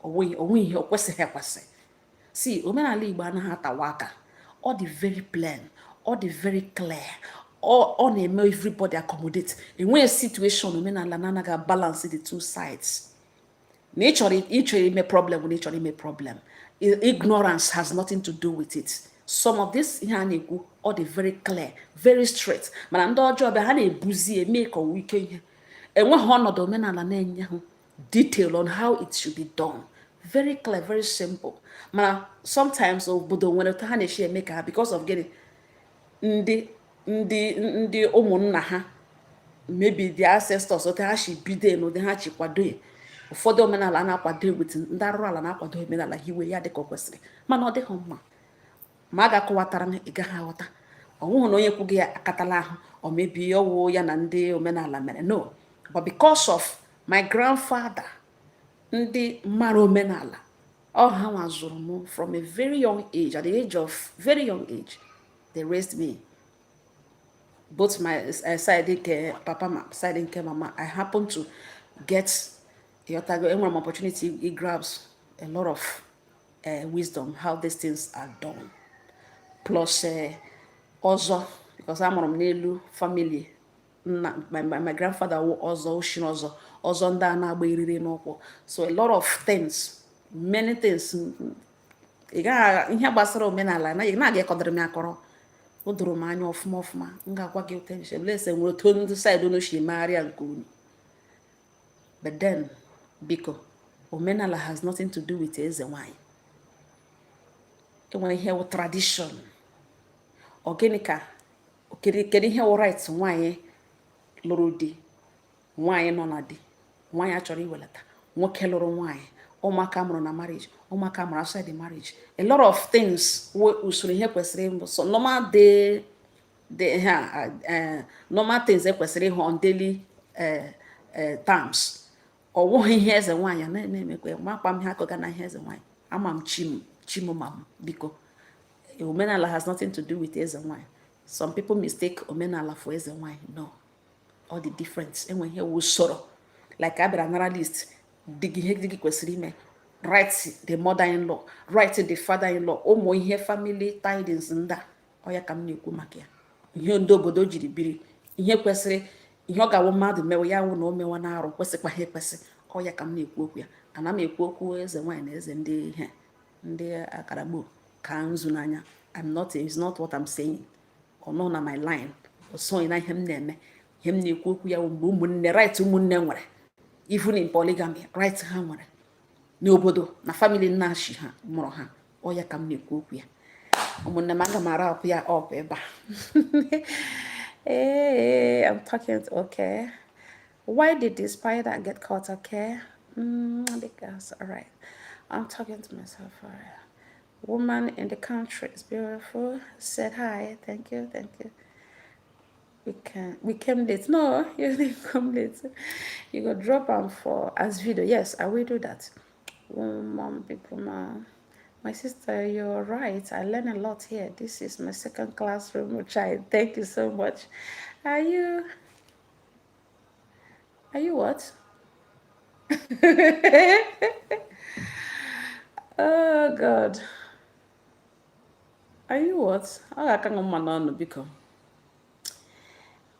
onwe ihe o kwesịghị ekwesị. Si omenala Igbo anaghị atawa aka. Ọ dị very plain, ọ dị very clear, ọ na-eme everybody accommodate. Enweghị situation omenala na-anaghị balance the two sides. Na ị chọrọ ime problem, na ị chọrọ ime problem, ignorance has nothing to do with it. Some of this ihe a na-ekwu, ọ dị very clear, very straight, mana ndị ọjọọ bịa, ha na-ebuzi eme ka ọwụ ike ihe. Enweghị ọnọdụ omenala na-enye ha detail on how it should be done, very clear, very simple. Mana sometimes obodo nwere otu ha na-esi eme ka ha, because of gịnị, ndị ụmụnna ha, maybe the ancestors, otu ha si bido n'ụdị ha chi kwado ya. Ụfọdụ omenala na-akwado with ndị arụrụ ala na-akwado omenala hiwe ya dịka o kwesịrị, mana ọ dịghị mma. Ma a ga-akọwatara m, ị gaghị aghọta. Ọ nwụghị na onye kwughị ya akatala ahụ ọ mebie ọwụ ya na ndị omenala mere. No, but because of my grandfather, ndị mara omenala, ọ ha nwa zụrụ m from a very young age. At the age of very young age, they raised me, both my side nke papa ma side nke mama. I happen to get, ịghọtago, enwere m opportunity i grasp a lot of wisdom, how these things are done, plus ọzọ, because amụrụ m n'elu family nna my grandfather wụ ọzọ, oshiri ọzọ, ọzọ ndị a na-agba eriri n'ụkwụ. So a lot of things, many things, ị gaghị ihe gbasara omenala anaghị na-aga ịkọdịrị m akọrọ. O doro m anya ọfụma ọfụma. M ga-agwa gị otu esi lese nwere otu ndị side unu si emegharịa nke unu. But then, biko, omenala has nothing to do with eze nwanyị. Enwere ihe wụ tradition. Ọ gịnị ka kedu ihe wụ right nwaanyị lụrụ di, nwaanyị nọ na di, nwaanyị a chọrọ iwelata, nwoke lụrụ nwaanyị, ụmụaka mụrụ na marriage, ụmụaka mụrụ outside the marriage? A lot of things wụ usoro ihe kwesịrị ịbụ so normal day day ha, normal things ekwesịrị ịhụ on daily terms. Ọ wụghị ihe eze nwaanyị a na-emekwa. Makwa m ihe akọga na ihe eze nwaanyị. Ama m chi m, chi m ma m. Biko, omenala has nothing to do with eze nwaanyị. Some people mistake omenala for eze nwaanyị. No, all the difference. Enwe ihe wụ usoro, like a bịara nara list dị gị, ihe dị gị kwesịrị ime, right the mother-in-law, right the father-in-law, ụmụ ihe family tidings ndị a. Ọ ya ka m na-ekwu maka ya, ihe ndị obodo jiri biri, ihe kwesịrị, ihe ọ ga-awụ mmadụ mewe ya wụ na o mewa na-arụ kwesịkwa ha ekwesị. Ọ ya ka m na-ekwu okwu ya. Ana m ekwu okwu eze nwaanyị na eze ndị ihe ndị akaragbo ka nzu n'anya. I'm not, it's not what I'm saying. Ọ nọ na my line, ọ soghị na ihe m na-eme. Ihe m na-ekwu okwu ya bụ mgbe ụmụnne, right ụmụnne nwere, even in polygamy, right ha nwere n'obodo na family nna chi ha mụrụ ha. Ọ ya ka m na-ekwu okwu ya. Ụmụnne m, aga m arapụ ya up ebe a. Hey, I'm talking. Okay, why did the spider get caught? Okay, because, all right, I'm talking to myself. All right, woman in the country is beautiful, said hi. Thank you, thank you. We came late. No, you didn't come late. You go drop them for as video. Yes, I will do that. Woman, people, man. My sister, you're right. I learn a lot here. This is my second classroom child. Thank you so much. Are you what? Oh God. Are you what? Ọ ga-aka mma n'ọnụ, biko.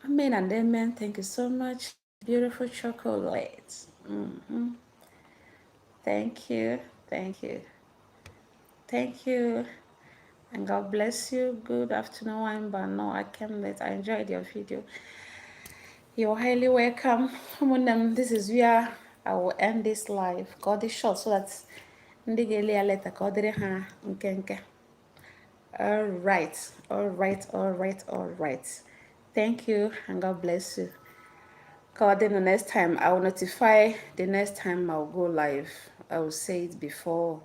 Amen and amen. Thank you so much. Beautiful chocolate. Thank you. Thank you. Thank you. And God bless you. Good afternoon, Wimba. No, I came late. I enjoyed your video. You're highly welcome. Ụmụnne m, this is where I will end this live. Ka ọ dị short so that ndị ga-ele ya later, ka ọ dịrị ha nkenke. All right, all right, all right, all right. Thank you and God bless you. God, then the next time I will notify, the next time I'll go live. I will say it before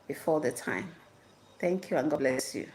the time. Thank you and God bless you.